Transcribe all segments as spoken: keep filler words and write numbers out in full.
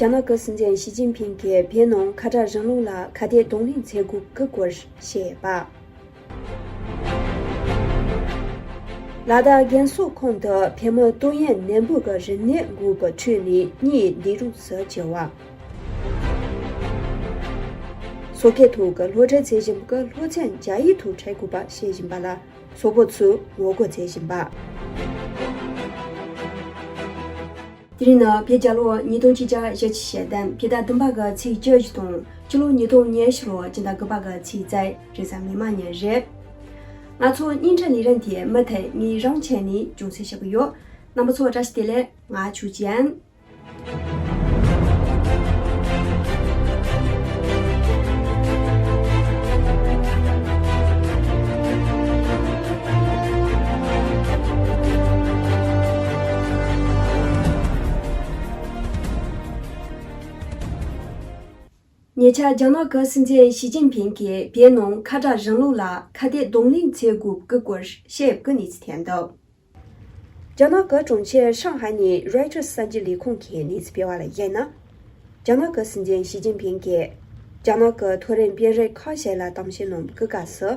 རྒྱ་ནག་གི་སྲིད་འཛིན་ཞི་ཅིན་ཕིང་གིས་བོད་ནང་ཁ་བྲལ་རིང་ལུགས་ལ་ཁ་གཏད་གདོང་ལེན་བྱེད་དགོས་ཀྱི་སྐོར་བཤད་པ། ལ་དྭགས་རྒན་གསོ་ཁང་དུ་བོད་མི་ཏོག་དབྱིབས་ནད་འབུ་གི་རིམས་ནད་འགོས་པའི་ཁྲོད་ནས་གཉིས་འདས་གྲོངས་སུ་གྱུར་བ། སོག་ཁའི་ཐོག་གི་སློབ་ཁྲིད་བྱེད་བཞིན་པའི་སློབ་ཚན་རྒྱ་ཡིག་ཐོག་འཁྲིད་དགོས་པ་བཤད་བཞིན་པ་ལ་སོག་པོ་ཚོས་ངོ་རྒོལ་བྱེད་བཞིན་པ། དེ་རིང་ནི་བོད་རྒྱལ་ལོ་ཉིས་སྟོང་ཆིག་བརྒྱ་ཞེ་གཅིག་ཞེ་བདུན་ཕྱི་ཟླ་བདུན་པ་གི་ཚེས་བཅུ་བཞི་དང་སྤྱི་ལོ་ཉིས་སྟོང་ཉི་ཤུ་ལོ་སྤྱི་ཟླ་དགུ་པ་གི་ཚེས་བཅུ་རེས་གཟའ་མིག་དམར་ཉིན་རེད། ང་ཚོ་སྙན་འཕྲིན་ལས་རིམ་དེ་མུ་མཐུད་ངས་རང་ཆས་ནས་སྦྱོང་བརྩོན་བྱེད་ཀྱི་ཡོད། རྣམ་པ་ཚོ་བཀྲ་ཤིས་བདེ་ལེགས། ང་ཆུ་ཅན། ཉེ་ཆར་རྒྱ་ནག་གི་སྲིད་འཛིན་ཞི་ཅིན་ཕིང་གིས་བོད་ནང་ཁ་བྲལ་རིང་ལུགས་ལ་ཁ་གཏད་གདོང་ལེན་བྱེད་དགོས་ཀྱི་སྐོར་བཤད་ཀྱི་གནས་ཚུལ་ཐོན་འདུག་རྒྱ་ནག་གི་གྲོང་ཁྱེར་ཧྲང་ཧའེ་ནས་རོའི་ཊར་གསར་འགྱུར་ལས་ཁུངས་ཀྱིས་གནས་ཚུལ་སྤེལ་བ་ལ་གཞིགས་ན། རྒྱ་ནག་གི་སྲིད་འཛིན་ཞི་ཅིན་ཕིང་གིས་རྒྱ་ནག་གི་མཐོ་རིམ་དཔོན་རིགས་ཁ་ཤས་ལ་གཏམ་བཤད་གནང་བའི་སྐབས་སུ།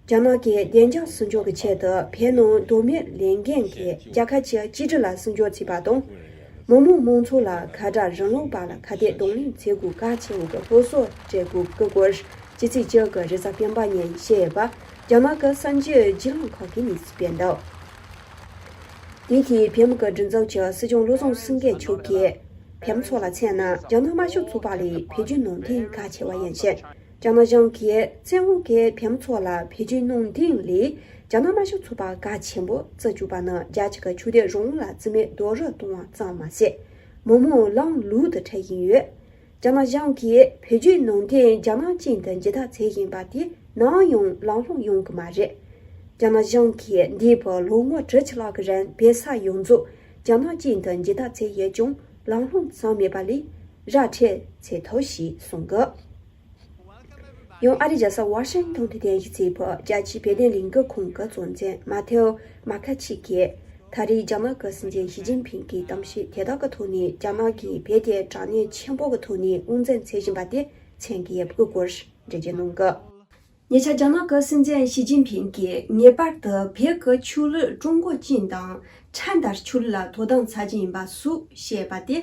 རྒྱ་ནག་གི་བདེ་འཇགས་སྲུང་སྐྱོབ་ཀྱི་ཆེད་དུ་བོད་ནང་མདོ་སྨད་ལས་འགན་གྱིས་རྒྱལ་ཁབ་ཀྱི་གཅིག་སྒྲིལ་ལ་སྲུང་སྐྱོབ་བྱེད་པ་དང་། མི་མང་མང་ཚོགས་ལ་ཁ་བྲལ་རིང་ལུགས་པ་ལ་ཁ་གཏད་གདོང་ལེན་བྱེད་དགོས་གལ་ཆེ་བོ་གི་སློབ་གསོ་སྤྲད་དགོས་ཀྱི་སྐོར་ཕྱི་ཚེས་བཅུ་གི་རེས་གཟའ་སྤེན་པ་ཉིན་བཤད་ཡོད་པ་རྒྱ་ནག་གི་གསར་འགྱུར་བརྒྱུད་ལམ་ཁག་གིས་གནས་ཚུལ་སྤེལ་འདུག་དེའི་ཐད་བོད་མི་གི་སྒྲིག་འཛུགས་ཀྱི་སྲིད་སྐྱོང་བློ་བཟང་སེང་གེ་མཆོག་གིས་བོད་མི་ཚོ་ལ་མཚོན་ན་རྒྱ་ནག་དམར་ཤོག་ཚོགས་པ་ལས་བོད་བརྒྱུད་ནང་བསྟན་གལ་ཆེ་བ་ཡིན་ཞིང་། རྒྱ་ནག་གཞུང་གིས་བཙན་དབང་གིས་བོད་མི་ཚོ་ལ་བོད་བརྒྱུད་ནང་བསྟན་ལས་རྒྱ་ནག་དམར་ཤོག་ཚོགས་པ་གལ་ཆེན་པོ་བརྩི་བཅུག་པ་ནི་རྒྱལ་སྤྱི་གི་ཆོས་དད་རང་དབང་ལ་བརྩི་མེད་རྡོག་རོལ་གཏོང་བ་ཙམ་མ་ཟད། མི་མང་ལམ་ལུགས་དུ་ཁྲིད་བཞིན་ཡོད། རྒྱ་ནག་གཞུང་གིས་བོད་བརྒྱུད་ནང་བསྟན་རྒྱ་ནག་ཅན་དུ་འགྱུར་ལྡོག་བྱེད་བཞིན་པ་དེ་ནམ་ཡང་ལམ་ལྷོང་ཡོང་གི་མ་རེད། རྒྱ་ནག་གཞུང་གིས་འདས་པའི་ལོ་ངོ་དྲུག་ཅུ་ལྷག་གི་རིང་བོད་ས་ཡོངས་རྫོགས་རྒྱ་ནག་ཅན་དུ་འགྱུར་ལྡོག་བྱས་ཡོད་ཀྱང་ལམ་ལྷོང་བྱུང་མེད་པ་ལས་ར་འཕྲོད་བྱེད་ཐུབ་ཞེས་གསུངས་འདུག་ཡང་ཨ་རིའི་རྒྱལ་ས་ཝ་ཤིང་ཊོན་དུ་རྟེན་གཞི་བྱས་པའི་རྒྱལ་སྤྱིའི་བོད་དོན་ལས་འགུལ་ཁང་གི་གཙོ་འཛིན་མ་ཐེའོ་མ་ཁ་ཆི་གིས། ད་རེས་རྒྱ་ནག་གི་སྲིད་འཛིན་ཞི་ཅིན་ཕིང་གི་གཏམ་བཤད་དེ་དག་གི་ཐོག་ནས་རྒྱ་ནག་གིས་བོད་དེ་དྲག་གནོན་ཆེན་པོ་གི་ཐོག་ནས་དབང་འཛིན་བྱེད་བཞིན་པ་དེ་མཚོན་གྱི་ཡོད་པའི་སྐོར་འགྲེལ་བརྗོད་གནང་གི། ཉེ་ཆར་རྒྱ་ནག་གི་སྲིད་འཛིན་ཞི་ཅིན་ཕིང་གིས་ངེས་པར་དུ་བོད་ཀྱི་ཆོས་ལུགས་ཀྲུང་གོ་ཅན་དང་ཁྲིམས་ལྟར་ཆོས་ལུགས་ལ་དོ་དམ་བྱ་རྒྱུ་ཡིན་པ་སོགས་བཤད་པ་དེ།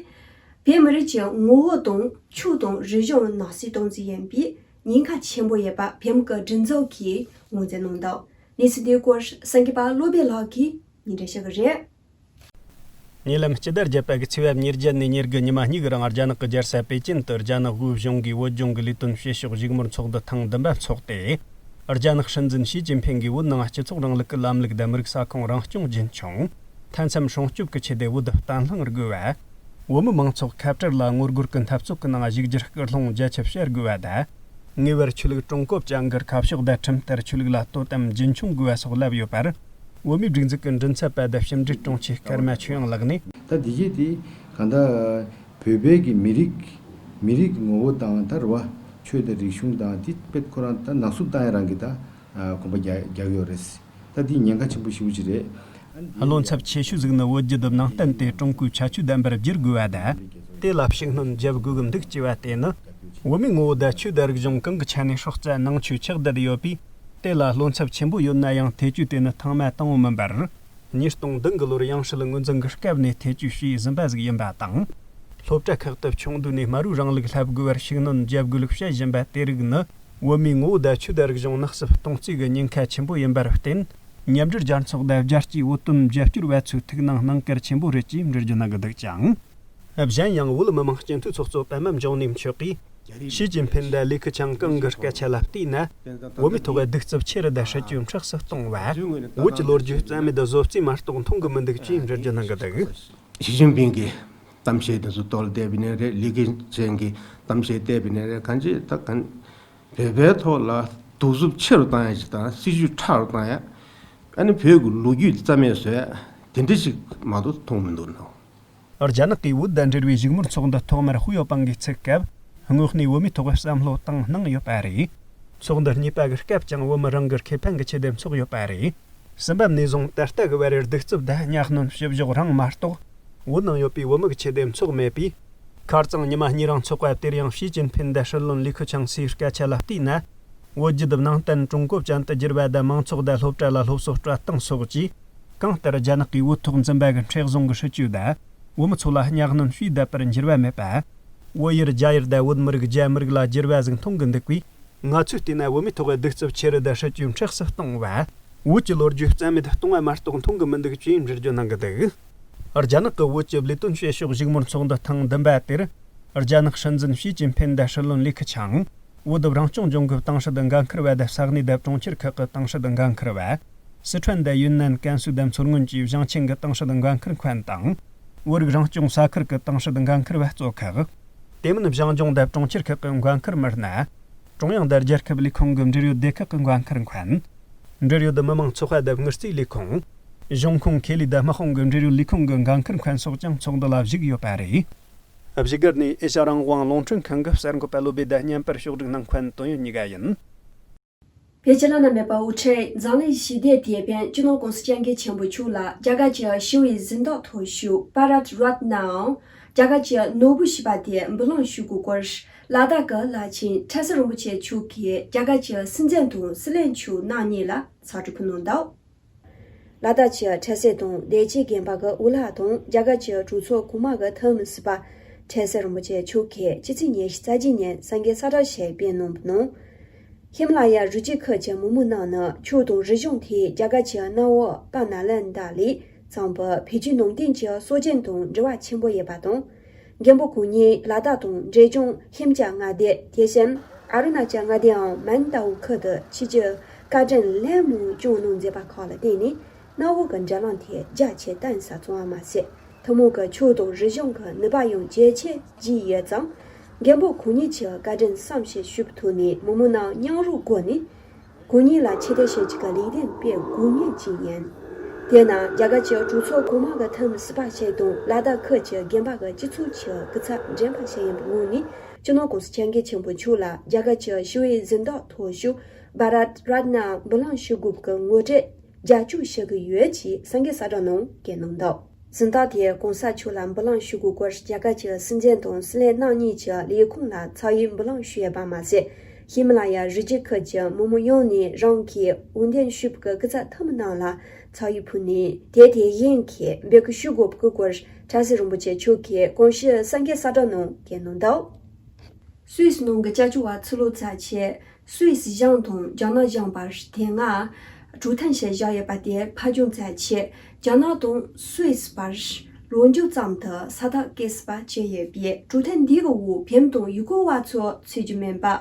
བོད་མི་རིགས་ཀྱི་ངོ་བོ་དང་ཆོས་དང་རིག་གཞུང་ནང་གསེས་གཏོང་རྩིས་ཡིན་པའི་ཉེན་ཁ་ཆེན་པོ་ཡོད་པ་བོད་མི་གི་སྒྲིག་འཛུགས་ཀྱིས་ངོས་འཛིན་གནང་འདུག་གནས་ཚུལ་དེའི་སྐོར་གསར་འགོད་པ་བློ་བྷེ་ལགས་ཀྱིས་སྙན་སྒྲོན་ཞུ་གི་རེད། ཉེ་ལམ་སྤྱི་ཟླ་བརྒྱད་པ་གི་ཚེས་པ་ཉེར་བརྒྱད་ནས་ཉེར་དགུ་ཉི་མ་གཉིས་ཀྱི་རིང་རྒྱ་ནག་གི་རྒྱལ་ས་པེ་ཅིན་དུ་རྒྱ་ནག་དབུས་གཞུང་གིས་བོད་ལྗོངས་ཀྱི་ལས་དོན་བྱེད་ཕྱོགས་བཞུགས་མོལ་ཚོགས་འདུ་ཐེངས་བདུན་པ་འཚོགས་ཏེ། རྒྱ་ནག་སྲིད་འཛིན་ཞི་ཅིན་ཕིང་གིས་བོད་ནང་སྤྱི་ཚོགས་རིང་ལུགས་ཀྱི་ལམ་ལུགས་དང་མི་རིགས་ས་ཁོངས་རང་སྐྱོང་རྒྱུན་འཁྱོངས། མཐའ་མཚམས་སྲུང་སྐྱོབ་ཀྱི་ཆེད་དུ་བོད་དུ་བརྟན་ལྷིང་དགོས་པ། བོད་མི་མང་ཚོགས་ཁ་བྲལ་ལ་ངོ་རྒོལ་གྱི་འཐབ་རྩོད་ཀྱི་ནང་ཞུགས་རྒྱུར་སྐུལ་སློང་རྒྱ་ཁྱབ་བྱ་དགོས་པ་དང་། ངེས་པར་ཆོས་ལུགས་ཀྲུང་གོ་བཅས་ཀྱི་ཁ་ཕྱོགས་དང་ཁྲིམས་ལྟར་ཆོས་ལུགས་ལ་དོ་དམ་རྒྱུན་འཁྱོངས་དགོས་པ་སོགས་ལབ་ཡོད་པར། བོད་མིའི་སྒྲིག་འཛུགས་ཀྱི་མགྲིན་ཚབ་པ་དང་ཕྱི་འབྲེལ་དྲུང་ཆེ་ཀརྨ་ཆོས་དབྱངས་ལགས་ནས། ད་འདི་གྱིས་དེ་གང་ལྟར་བོད་པའི་གི་མི་རིགས་མི་རིགས་ཀྱི་ངོ་བོ་དང་ད་རེད་བ། ཆོས་དང་རིག་གཞུང་དང་དེ་དཔེ་ཁོ་རང་ད་ནག་བསུབ་བཏང་ཡ་རང་གི་ད་གོམ་པ་རྒྱག་རྒྱག་ཡོད་རེད། ད་འདི་ཉེན་ཁ་ཆེན་པོ་ཞེ་པོ་ཅིག་རེད། བློ་འཚབ་ཆེ་ཤོས་ཟིག་ནི་བོད་བརྒྱུད་ནང་བསྟན་དེ་ཀྲུང་གོའི་ཁྱད་ཆོས་ལྡན་པར་བསྒྱུར་དགོས་པ་དང་། དེ་ལ་ཤུགས་སྣོན་བརྒྱབ་དགོས་ཀྱི་འདུག་ཅེས་པ་དེ་ནི། བོད་མིའི་ངོ་བོ་དང་ཆོས་དང་རིག་གཞུང་གང་གི་ཆ་ནས་སྲོག་རྩ་ནང་ཆོས་ཆགས་བསྡད་ཡོད་པས། དེ་ལ་བློ་འཚབ་ཆེན་པོ་ཡོད་ན་ཡང་ཐེ་བྱུས་དེ་ནི་ཐེངས་མ་དང་པོ་མིན་པར། ཉིས་སྟོང་བདུན་གི་ལོར་ཡང་སྲིད་ངོས་འཛིན་གྱི་སྐབས་ནས་ཐེ་བྱུས་བྱས་ཟིན་པ་ཟིག་ཡིན་པ་དང་། སློབ་གྲྭ་ཁག་ཏུ་ཆུང་དུས་ནས་དམར་པོའི་རིང་ལུགས་བསླབ་དགོས་པར་ཤུགས་སྣོན་བརྒྱབ་དགོས་ལུགས་བཤད་བཞིན་པ་དེ་རིགས་ནི། བོད་མིའི་ངོ་བོ་དང་ཆོས་དང་རིག་གཞུང་ནག་བསུབ་གཏོང་རྩིས་ཀྱི་ཉེན་ཁ་ཆེན་པོ་ཡིན་པར་བརྟེན། མཉམ་འབྲེལ་རྒྱལ་ཚོགས་དང་རྒྱལ་སྤྱིའི་བོད་དོན་རྒྱབ་སྐྱོར་བ་ཚོའི་ཐུགས་སྣང་གནང་གལ་ཆེན་པོ་རེད་ཅེས་འགྲེལ་བརྗོད་གནང་གི་འདུག་ཅིང་། གཞན་ཡང་བོད་མི་མང་སྤྱི་འཐུས་ཚོགས་གཙོ་པད་མ་འབྱུང་གནས་མཆོག་གིས། ཞི་ཅིན་ཕིན་དང་ལི་ཁེ་ཆང་ཀང་གི་སྐད་ཆ་ལ་བལྟས་ན། བོད་མིའི་ཐོག་གདུག་རྩུབ་ཆེ་རུ་དང་སྲིད་ཇུས་མཁྲེགས་སུ་གཏོང་བ། བོད་ཀྱི་ལོ་རྒྱུས་རྩ་མེད་དུ་བཟོ་རྩིས་མ་གཏོགས་མཐོང་གི་མི་འདུག་ཅེས་འགྲེལ་བརྗོད་གནང་གི་འདུག་ཞི་ཅིན་ཕིང་གི་གཏམ་བཤད་དེ་ཚོ་ཐོག་ལ་བལྟས་པ་ཡིན་ན་རེད། ལི་ཁེ་ཆང་གི་གཏམ་བཤད་བལྟས་པ་ཡིན་ན་རེད། གང་ཅི་ད་གང་། བོད་པའི་ཐོག་ལ་གདུག་རྩུབ་ཆེ་རུ་བཏང་ཡ་ཞིག་དང་སྲིད་ཇུས་ཁྲག་རུ་བཏང་ཡ། ཨ་ནི་བོད་ཀྱི་ལོ་རྒྱུས་རྩ་མེད་བཟོ་ཡ། དེ་འདྲ་ཞིག་མ་གཏོགས་མཐོང་མི་འདུག་ནོ། རྒྱ་ནག་གིས་བོད་དང་འབྲེལ་བའི་བཞུགས་མོལ་ཚོགས་འདུ་ཐོག་མར་ཧུའུ་པང་གིས་ཚུགས་སྐབས། དངོས་གནས་བོད་མིའི་ཐོག་བསམ་བློ་བཏང་གནང་ཡོད་པ་རེད། ཚོགས་འདུ་གཉིས་པ་གི་སྐབས་ཀྱང་བོད་མི་རང་གི་ཁེ་ཕན་གྱི་ཆེད་དུ་འཚོགས་ཡོད་པ་རེད། གསུམ་པ་ནས་བཟུང་ད་ལྟ་གི་བར་གདུག་རྩུབ་དང་གཉའ་གནོན་བཤུ་གཞོག་རང་མ་གཏོགས། བོད་ནང་ཡོད་པའི་བོད་མི་གི་ཆེད་དུ་འཚོགས་མེད་པས། ཁ་རྩང་ཉི་མ་གཉིས་རིང་ཚོགས་པ་དེར་ཡང་ཞི་ཅིན་ཕིན་དང་ཧྲི་ལོན་ལི་ཁི་ཆང་སིའི་སྐད་ཆ་ལ་བལྟས་ན། བོད་བརྒྱུད་ནང་བསྟན་ཀྲུང་གོ་ཅན་དུ་བསྒྱུར་བ་དང་མང་ཚོགས་དང་སློབ་གྲྭ་ལ་སློབ་གསོ་སྤྲད་སྟངས་སོགས་ཀྱིས་གང་ལྟར་རྒྱ་ནག་གིས་བོད་ཐོག་འཛིན་པ་གི་མཁྲེགས་བཟུང་གི་སྲིད་བྱུས་དང་བོད་མི་ཚོ་ལ་གཉའ་གནོན་བྱས་བསྡད་པར་འགྱུར་བ་མེད་པ། བོད་ཡུལ་རྒྱ་ཡུལ་དང་བོད་མི་རིགས་རྒྱ་མི་རིགས་ལ་བསྒྱུར་བ་ཟིག་མཐོང་གི་འདུག་པས། ང་ཚོས་བལྟས་ན་བོད་མིའི་ཐོག་གི་གདུག་རྩུབ་ཆེ་རུ་དང་སྲིད་བྱུས་མཁྲེགས་སུ་གཏོང་བ། བོད་ཀྱི་ལོ་རྒྱུས་རྩ་མེད་གཏོང་བ་མ་གཏོགས་མཐོང་གི་མི་འདུག་ཅེས་འགྲེལ་བརྗོད་གནང་གི་འདུག་རྒྱ་ནག་གི་བོད་ཀྱི་ལས་དོན་བྱེད་ཕྱོགས་བཞུགས་མོལ་ཚོགས་འདུ་ཐེངས་བདུན་པ་དེར། རྒྱ་ནག་སྲིད་འཛིན་ཞི་ཅིན་ཕིན་དང་ཧྲི་ལོན་ལི་ཁི་ཆང་། བོད་དུ་རང་སྐྱོང་ལྗོངས་ཀྱི་ཏང་ཧྲི་དང་འགན་འཁུར་བ་དང་ས་གནས་དང་གྲོང་ཁྱེར་ཁག་གི་ཏང་ཧྲི་དང་འགན་འཁུར་བ། སི་ཁྲོན་དང་ཡུན་ནན་ཀན་སུའུ་དང་མཚོ་སྔོན་གྱི་ཞིང་ཆེན་གྱི་ཏང་ཧྲི་དང་འགན་འཁུར་མཁན་དང་། བོད་རིགས་རང་སྐྱོང་ས་ཁུལ་གྱི་ཏང་ཧྲི་དང་འགན་འཁུར་བ་གཙོ་ཁག་དེ་མིན་ཞིང་ལྗོངས་དང་གྲོང་ཁྱེར་ཁག་གི་འགན་འཁུར་མི་སྣ། ཀྲུང་དབྱང་དང་རྒྱལ་ཁབ་ལས་ཁུངས་ཀྱི་འབྲེལ་ཡོད་སྡེ་ཁག་གི་འགན་འཁུར་མཁན། འབྲེལ་ཡོད་མི་དམངས་ཚོགས་པ་དང་དངུལ་རྩིས་ལས་ཁུངས། གཞུང་ཁོངས་ཁེ་ལས་དང་དམག་དཔུང་གི་འབྲེལ་ཡོད་ལས་ཁུངས་ཀྱི་འགན་འཁུར་མཁན་སོགས་ཀྱང་ཚོགས་འདུ་ལ་ཞུགས་ཡོད་པ་རེད། བཞུགས་སྒར་ནས་ཨེ་ཤ་རང་དབང་རླུང་འཕྲིན་ཁང་གི་གསར་འགོད་པ་བློ་བྷེ་དང་བརྙན་པར་ཕྱོགས་སྒྲིག་གནང་མཁན་དོན་ཡོད་གཉིས་ཀ་ཡིན། བོད་ཕྱི་ནང་མེད་པ་དབུ་ཁྲིད་འཛམ་གླིང་ཞི་བདེ་དེད་དཔོན་སྤྱི་ནོར་༸གོང་ས་༸སྐྱབས་མགོན་ཆེན་པོ་མཆོག་ལ་རྒྱ་གར་གྱི་ཞི་བའི་གཟེངས་རྟགས་མཐོ་ཤོས་བྷ་རཏ་རཏ་ནའང་རྒྱ་གར་གྱི་ནོར་བུ་ཞེས་པ་དེ་འབུལ་ལམ་ཞུ་དགོས་སྐོར་ལ་དྭགས་ཀྱི་བླ་ཆེན་ཁྲ་ཚུལ་རིན་པོ་ཆེ་མཆོག་གིས་རྒྱ་གར་གྱི་སྲིད་འཛིན་དང་སྲིད་བློན་མཆོག་རྣམ་གཉིས་ལ་ཚ་དྲོད་ཕུལ་གནང་འདུག་ལ་དྭགས་ཀྱི་ཁྲ་ཚུལ་དང་བདེ་སྐྱིད་དགོན་པ་གི་དབུ་བླ་དང་རྒྱ་གར་གྱི་གྲོས་ཚོགས་གོང་མ་གི་འཐུས་མི་ཟུར་པ་ཁྲ་ཚུལ་རིན་པོ་ཆེ་མཆོག་གིས་ཕྱི་ཚེས་ཉི་ཤུ་རྩ་གཅིག་ཉིན་གསར་འགོད་གསལ་བསྒྲགས་ཤིག་སྤེལ་གནང་བའི་ནང་། ཧི་མ་ལ་ཡ་རི་རྒྱུད་ཁུལ་གྱི་མི་མང་རྣམས་ནི་ཆོས་དང་རིག་གཞུང་ཐད་རྒྱ་གར་གྱི་གནའ་བོ་པ་ན་ལན་ད་ལས་གཙང་པོ་བོད་བརྒྱུད་ནང་བསྟན་གྱི་སྲོལ་རྒྱུན་དང་འབྲེལ་བ་ཆེན་པོ་ཡོད་པ་དང་། མགོན་པོ་གང་ཉིད་ལ་དྭགས་དང་འབྲས་ལྗོངས་ཧི་མ་ཅལ་མངའ་སྡེ་དེ་བཞིན་ཨ་རུ་ན་ཅལ་མངའ་སྡེའམ་མན་ཏའུ་ཁུལ་དུ་ཆོས་ཀྱི་བཀའ་དྲིན་ལན་མང་བསྐྱངས་གནང་མཛད་པ་ཁག་ལ་བརྟེན་ནས་གནའ་བོ་གི་འབྲེལ་ལམ་དེ་རྒྱ་ཆེ་བརྟན་ས་སོང་བ་མ་ཟད། ཐུན་མོང་གི་ཆོས་དང་རིག་གཞུང་གི་ནུས་པ་ཡང་ཇེ་ཆེར་རྒྱས་ཡོད་ཙང་། མགོན་པོ་གང་ཉིད་ཀྱི་བཀའ་དྲིན་བསམ་ཤེས་ཞུ་བའི་ཐོག་ནས་མི་མང་རྣམས་མཉམ་རུབ་སྒོ་ནས་གང་ཉིད་ལ་ཆེ་བསྟོད་ཞུ་རྒྱུ་གི་ལས་དོན་སྤེལ་དགོས་ངེས་ཅིག་ཡིན། དེས་ན་རྒྱ་གར་གྱི་གྲོས་ཚོགས་གོང་མ་གི་འཐུས་མི་ཟུར་པ་ཞིག་དང་ལ་དྭགས་ཁུལ་གྱི་དགོན་པ་གི་སྤྱི་ཚོགས་ཀྱི་སྐུ་ཚབ་འདྲེན་པ་ཞིག་ཡིན་པའི་ངོས་ནས་སྤྱི་ནོར་༸གོང་ས་༸སྐྱབས་མགོན་ཆེན་པོ་མཆོག་ལ་རྒྱ་གར་གྱི་ཞི་བའི་གཟེངས་རྟགས་མཐོ་ཤོས་བྷ་རཏ་རཏ་ན་འབུལ་ལམ་ཞུ་དགོས་ཀྱི་ངོ་སྤྲོད། རྒྱབ་སྐྱོར་ཞུ་གི་ཡོད་ཅེས་གསར་འགོད་གསལ་བསྒྲགས་ནང་བཀོད་གནང་འདུག་གཟེངས་རྟགས་དེ་གོང་ས་མཆོག་ལ་འབུལ་ལམ་ཞུ་དགོས་སྐོར་རྒྱ་གར་གྱི་སྲིད་འཛིན་དང་སྲིད་བློན་རྣམ་གཉིས་ཀྱི་ལས་ཁུངས་ལ་ཚ་བའི་འབུལ་ལམ་ཞུས་ཡོད་པ་མ་ཟད། ཧི་མ་ལ་ཡ་རི་རྒྱུད་ཁུལ་གྱི་མི་མང་ཡོངས་ནས་རང་གི་འོས་འདེམས་ཞུས་པའི་སྐུ་ཚབ་འཐུས་མི་རྣམས་ལ་ཚ་བའི་ཕུལ་ནས་དེ་དེ་བཞིན་གྱི་འབོད་སྐུལ་ཞུ་དགོས་པའི་སྐོར་ཁྲ་ཚུལ་རིན་པོ་ཆེ་མཆོག་གིས་གོང་ཞུས་གསར་འགོད་གསལ་བསྒྲགས་ནང་བཀོད་གནང་འདུག་སུད་སི་ནང་གི་སྐྱབས་བཅོལ་བ་ཚོ་ལོ་ཙཱ་ཆེ། སུད་སི་གཞུང་དང་རྒྱ་ནག་གཞུང་བར་དེ་སྔ་གྲོས་མཐུན་ཞིག་བཞག་ཡོད་པ་དེ་ཕར་འགྱངས་ཚར་ཆེད་རྒྱ་ནག་དང་སུད་སི་བར་ལོ་མཇུག་ཙམ་དུ་ས་ཐག་བཀལ་སྲིད་པ་བྱས་ཡོད་པས་གྲོས་མཐུན་འདིའི་འོག་བོད་དང་ཡུ་གུར་བ་ཚོ་ཚུད་རྒྱུ་མིན་པ།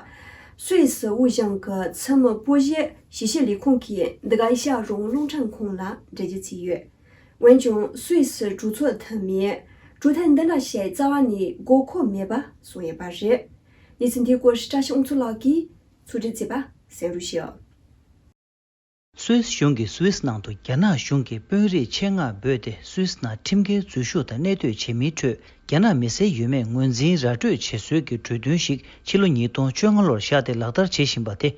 སུད་སི་དབུས་གཞུང་གི་ཚུལ་མིན་སྤོ་བྱེད་ཞིབ་བཤེར་ལས་ཁུངས་ཀྱིས་འདི་ག་ཨེ་ཤ་ཡ་རང་དབང་རླུང་འཕྲིན་ཁང་ལ་འགྲེལ་བརྗོད་བྱས་ཡོད། འོན་ཀྱང་སུད་སི་གྲོས་ཚོགས་འཐུས་མིས་གྲོས་མཐུན་འདི་འདྲ་ཞིག་རྩ་བ་ནས་དགོས་མཁོ་མེད་པ་གསུངས་ཡོད་པ་རེད། གནས་ཚུལ་འདིའི་སྐོར་བཀྲ་ཤིས་དབང་ཕྱུག་ལགས་ཀྱིས་ཕྱོགས་སྒྲིག་བྱས་པ་གསན་རོགས་ཞུ། སུད་སི་གཞུང་གིས་སུད་སི་ནང་དུ་རྒྱ་ནག་གཞུང་གི་དཔོན་རིགས་ཆེད་མངགས་འབོད་དེ་སུད་སི་ནང་ཁྲིམས་འགལ་འཛུལ་ཞུགས་དང་གནས་སྡོད་བྱེད་མིའི་ཁྲོད་རྒྱ་ནག་མི་སེར་ཡོད་མེད་ངོས་འཛིན་ར་སྤྲོད་བྱེད་སྲོལ་གྱི་གྲོས་མཐུན་ཞིག་ཕྱི་ལོ་ཉིས་སྟོང་བཅོ་ལྔ་ལོར་བཞག་སྟེ་ལག་བསྟར་བྱེད་བཞིན་པ་དེ་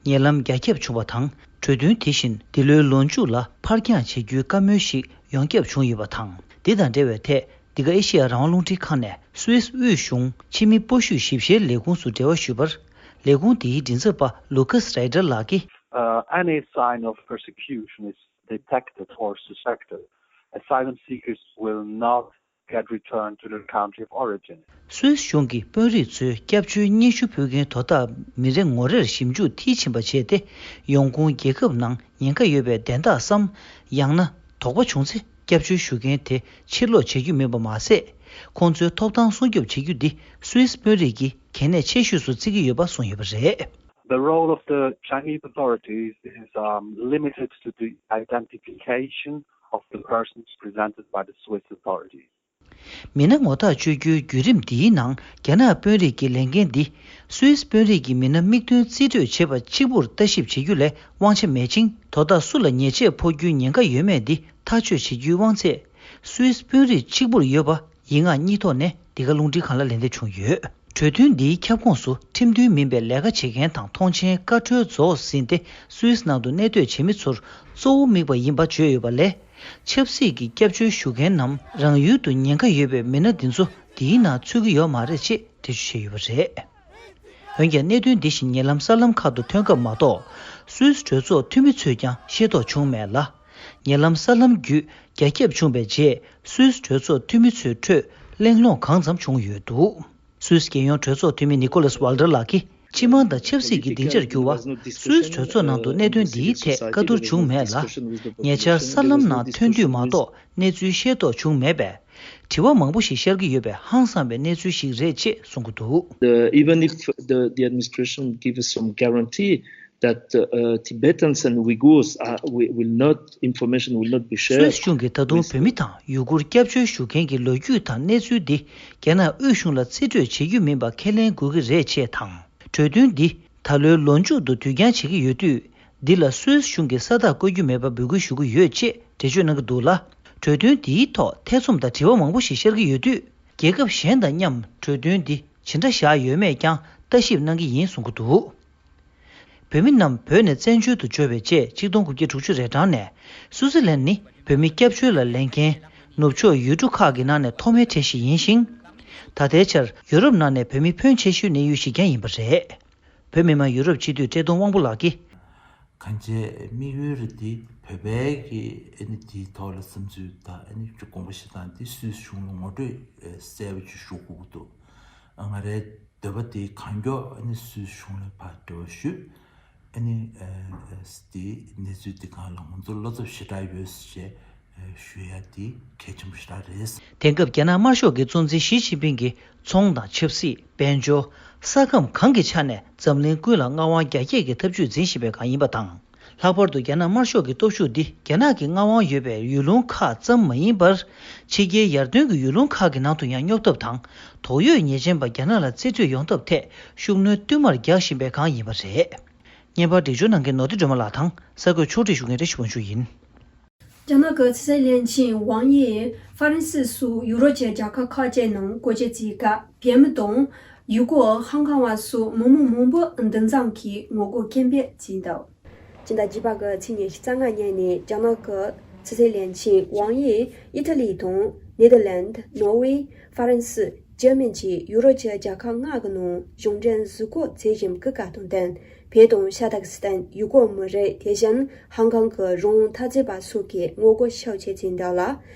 ཉེ་ལམ་རྒྱ་ཁྱབ་བྱུང་བ་དང་། གྲོས་མཐུན་དེ་བཞིན་འདི་ལོའི་ལོ་མཇུག་ལ་ཕར་འགྱངས་བྱེད་རྒྱུའི་བཀའ་མོལ་ཞིག་ཡོངས་ཁྱབ་བྱུང་ཡོད་པ་དང་། འདི་དང་འབྲེལ་བའི་ཐད། འདི་ག་ཨེ་ཤེ་ཡ་རང་དབང་རླུང་འཕྲིན་ཁང་ནས་སུད་སི་དབུས་གཞུང་ཕྱི་མི་སྤོ་བཤུད་ཞིབ་བཤེར་ལས་ཁུངས་སུ་འབྲེལ་བ་ཞུས་པར། ལས་ཁུངས་དེའི་མགྲིན་ཚབ་པ་ལུ་ཁ་སི་རའི་ཏར་ལགས་ཀྱིས། Uh, any sign of persecution is detected or suspected, asylum seekers will not get returned to their country of origin. སུད་སི་གཞུང་གིས་དཔོན་རིགས་ཚོའི་སྐྱབས་བཅོལ་སྙན་ཞུ་ཕུལ་མཁན་དོ་བདག་མི་རེ་ངོ་རེར་ཞིབ་འཇུག་མཐིལ་ཕྱིན་པ་བྱས་ཏེ། ཡོང་ཁུངས་རྒྱལ་ཁབ་ནང་ཉེན་ཁ་ཡོད་པའི་དན་རྟགས་སམ། ཡང་ན་དོགས་པ་བྱུང་ཚེ་སྐྱབས་བཅོལ་ཞུ་མཁན་དེ་ཕྱིར་སློག་བྱེད་རྒྱུ་མིན་པ་མ་ཟད། ཁོང་ཚོའི་ཐོབ་ཐང་སྲུང་སྐྱོབ་བྱེད་རྒྱུ་འདི་སུད་སི་དཔོན་རིགས་ཀྱིས་གལ་གནད་ཆེ་ཤོས་སུ་བརྩི་གི་ཡོད་པ་གསུངས་ཡོད་པ་རེད། The role of the Chinese authorities is, um, limited to the identification of the persons presented by the Swiss authorities. མི་སྣ་ངོ་ཐག་གཅོད་རྒྱུའི་བརྒྱུད་རིམ་འདིའི་ནང་རྒྱ་ནག་དཔོན་རིགས་ཀྱི་ལས་འགན་འདི་སུད་སི་དཔོན་རིགས་ཀྱི་མི་སྣ་མིག་མདུན་རྩིས་སྤྲོད་བྱེད་པ་གཅིག་པུར་ལྟ་ཞིབ་བྱེད་རྒྱུ་ལས་དབང་ཆ་མེད་ཅིང་། དོ་བདག་སུ་ལ་ཉེས་ཆད་ཕོག་རྒྱུའི་ཉེན་ཁ་ཡོད་མེད་འདི་ཐག་གཅོད་བྱེད་རྒྱུའི་དབང་ཚད་སུད་སི་དཔོན་རིགས་གཅིག་པུར་ཡོད་པ་ཡིག་ངག་གཉིས་ཐོག་ནས་འདི་ག་རླུང་འཕྲིན་ཁང་ལ་ལན་འདེབས་བྱུང་ཡོད། གྲོས་མཐུན་འདིའི་ཁྱབ་ཁོངས་སུ་ཁྲིམས་མཐུན་མིན་པའི་ལས་ཀ་བྱེད་མཁན་དང་མཐོང་མཆན་བཀའ་འཁྲོལ་རྫོགས་ཟིན་ཏེ་སུད་སི་ནང་དུ་གནས་སྡོད་བྱེད་མི་ཚོར་གཙོ་བོ་དམིགས་པ་ཡིན་པ་བརྗོད་ཡོད་པ་ལས། ཆབ་སྲིད་ཀྱི་སྐྱབས་བཅོལ་ཞུ་མཁན་ནམ་རང་ཡུལ་དུ་ཉེན་ཁ་ཡོད་པའི་མི་སྣ་འདི་ཚོ་འདིའི་ནང་ཚུད་ཀྱི་ཡོད་མ་རེད་ཅེས་འགྲེལ་བརྗོད་བྱས་ཡོད་པ་རེད། འོན་ཀྱང་གནད་དོན་འདི་བཞིན་ཉེ་ལམ་གསར་ལམ་ཁག་ཏུ་ཐོན་སྐབས་མ་གཏོགས་སུད་སི་གྲོས་ཚོགས་འཐུས་མི་ཚོས་ཀྱང་ཤེས་རྟོགས་བྱུང་མེད་ལ། ཉེ་ལམ་གསར་ལམ་བརྒྱུད་རྒྱ་ཁྱབ་བྱུང་བའི་རྗེས་སུད་སི་གྲོས་ཚོགས་འཐུས་མི་ཚོའི་ཁྲོད་གླེང་སློང་གང་ཙམ་བྱུང་ཡོད་འདུག་སུད་སི་རྒྱལ་ཡོངས་གྲོས་ཚོགས་འཐུས་མི་ནི་ཀོ་ལཱས་ཝལ་ཏར་ལགས་ཀྱིས། སྤྱི་དམངས་དང་ཆབ་སྲིད་ཀྱི་སྡིངས་ཆར་གྱུར་བ་སུད་སི་གྲོས་ཚོགས་ནང་དུ་གནད་དོན་འདིའི་ཐད་བཀའ་བསྡུར་བྱུང་མེད་ལ། ཉེ་ཆར་གསར་ལམ་ནང་ཐོན་དུས་མ་གཏོགས་གནས་ཚུལ་ཤེས་རྟོགས་བྱུང་མེད་པས། དྲི་བ་མང་པོ་ཞིག་ཤར་གྱི་ཡོད་པའི་ཧང་སངས་པའི་གནས་ཚུལ་ཞིག་རེད་ཅེས་གསུང་གི་འདུག The, even if the, the administration gives some guarantee that uh, Tibetans and Uyghurs are, will, will not, information will not be shared. སུད་སི་གཞུང་གིས་ད་དུང་བོད་མི་དང་ཡུ་གུར་སྐྱབས་བཅོལ་ཞུ་མཁན་གྱི་ལོ་རྒྱུས་དང་གནས་ཚུལ་འདི་རྒྱ་ནག་དབུས་གཞུང་ལ་རྩིས་སྤྲོད་བྱེད་རྒྱུ་མིན་པ་ཁས་ལེན་དགོས་ཀྱི་རེད་ཅེས་དང་། གྲོས་མཐུན་འདི་ད་ལོའི་ལོ་མཇུག་ཏུ་དུས་འགྱངས་བྱེད་ཀྱི་ཡོད་དུས། འདི་ལ་སུད་སི་གཞུང་གིས་ས་རྟགས་བཀོད་རྒྱུ་མེད་པ་འབོད་སྐུལ་ཞུ་གི་ཡོད་ཅེས་འགྲེལ་བརྗོད་གནང་གི་འདུག་ལ། གྲོས་མཐུན་འདིའི་ཐོག་ཐེ་ཚོམ་དང་དྲི་བ་མང་པོ་ཞིག་ཤར་གྱི་ཡོད་དུས། རྒྱལ་ཁབ་གཞན་དང་མཉམ་གྲོས་མཐུན་འདི་ཇི་འདྲ་བཞག་ཡོད་མེད་ཀྱང་ལྟ་ཞིབ་གནང་གི་ཡིན་གསུང་གི་འདུག་བོད་མི་རྣམས་བོད་ནས་བཙན་བྱོལ་དུ་འབྱོར་བའི་རྗེས་ཆིག་སྟོང་དགུ་བརྒྱ་དྲུག་ཅུ་རེ་གྲངས་ནས་སུའུ་ཙི་ལན་ནི་བོད་མི་སྐྱབས་བཅོལ་ལ་ལེན་མཁན་ནུབ་ཕྱོགས་ཡུལ་གྲུ་ཁག་གི་ནང་ནས་ཐོག་མའི་གྲས་ཤིག་ཡིན་ཞིང་། ད་ལྟའི་ཆར་ཡུ་རོབ་ནང་ནས་བོད་མི་ཕོན་ཆེ་ཤོས་གནས་ཡུལ་གཞིས་རྒྱང་ཡིན་པ་རེད། བོད་མི་མང་ཡུ་རོབ་སྤྱི་འཐུས་བཀྲས་མཐོང་དབང་པོ་ལགས་ཀྱིས། གང་ཅི་དམིགས་ཡུལ་རེད་དེ་བོད་པའི་གི་ཨ་ནི་དེའི་ཐོག་ལ་བསམ་ཚུལ་དང་ཨ་ནི་ཅིག་དགོངས་པ་བཞེས་སྟངས་དེ་སུད་སི་གཞུང་ལ་ངོ་སྤྲོད་གསལ་པོ་ཅིག་ཞུ་དགོས་ཀྱི་འདུག་ང་རའི་འདོད་པ་དེ་གང་མགྱོགས་ཨ་ནི་སུད་སི་གཞུང་ལ་ཕར་འབྲེལ་བ་ཞུས། ཨ་ནི་དེའི་གནས་ཚུལ་དེ་སྒང་ལ་ང་ཚོ་བློ་འཚབ་ཞེ་དྲག་ཡོད་ཅེས་ཞུ་ཡ་དེ་གལ་ཆེན་པོ་ཞེ་དྲག་རེད། དེང་སྐབས་རྒྱ་ནག་དམར་ཤོག་གི་གཙོ་འཛིན་ཞི་ཅིན་ཕིང་གིས་ཚོང་དང་ཆབ་སྲིད། དཔལ་འབྱོར། ས་ཁམས་གང་གི་ཆ་ནས་འཛམ་གླིང་ཀུན་ལ་མངའ་དབང་རྒྱ་སྐྱེད་ཀྱི་ཐབས་ཇུས་འཛིན་བཞིན་པའི་སྒང་ཡིན་པ་དང་། ལྷག་པར་དུ་རྒྱ་ནག་དམར་ཤོག་གི་སྟོབས་ཤུགས་འདི་རྒྱ་ནག་གི་མངའ་དབང་ཡོད་པའི་ཡུལ་ལུང་ཁག་ཙམ་མ་ཡིན་པར། ཕྱི་རྒྱལ་ཡར་ཐོན་གྱི་ཡུལ་ལུང་ཁག་གི་ནང་དུ་ཡང་སྙོབ་ཐབས་དང་། དོགས་ཡོད་ཉེས་ཅན་པ་རྒྱ་ནག་ལ་རྩིས་སྤྲོད་ཡོང་ཐབས་ཐད་ཤུགས་སྣོན་བསྟུད་མར་རྒྱག་བཞིན་པའི་སྒང་ཡིན་པ་རེད། བརྙན་པར་འགྲེལ་བརྗོད་གནང་མཁན་ནོར་བུ་སྒྲོལ་མ་ལགས་དང་གསར་འགོད་ཕྱོགས་སྒྲིག་ཞུ་མཁན་བཀྲ་ཤིས་དབང་ཕྱུག་ཡིན། རྒྱ་ནག་གི་ཕྱི་སྲིད་བློན་ཆེན་ཝང་དབྱི་ཧྥ་རན་སི་སོགས་ཡུ་རོབ་ཀྱི་རྒྱལ་ཁབ་ཁག་ཅིག་ནང་སྐུ་ཚེ་བརྒྱབ། བོད་མི་དང་ཡུ་གུར། ཧང་ཀང་བ་སོགས་མི་མང་མང་པོ་འདུ་འཛོམས་ཀྱིས་ངོ་རྒོལ་སྐད་འབོད་བྱས་འདུག་སྤྱི་ཟླ་བརྒྱད་པ་གི་ཚེས་ཉི་ཤུ་རྩ་ལྔ་ཉིན་ནས་རྒྱ་ནག་གི་ཕྱི་སྲིད་བློན་ཆེན་ཝང་དབྱི་ཨི་ཊ་ལི་དང་ནེ་དར་ལན། ནོར་ཝེ། ཧྥ་རན་སི། འཇར་མན་བཅས་ཡུ་རོབ་ཀྱི་རྒྱལ་ཁབ་ལྔ་གི་ནང་གཞུང་འབྲེལ་གཟིགས་སྐོར་བྱེད་བཞིན་པའི་སྐབས་དང་བསྟུན། བོད་དང་ཤ་སྟག་སི་ཐན། ཡུ་གུར་མི་རིགས། དེ་བཞིན་ཧང་ཀང་གི་རང་དབང་འཐབ་རྩོད་པ་སོགས་ཀྱིས་ངོ་རྒོལ་ཤུགས་ཆེ་བྱས་འདུག་ལ།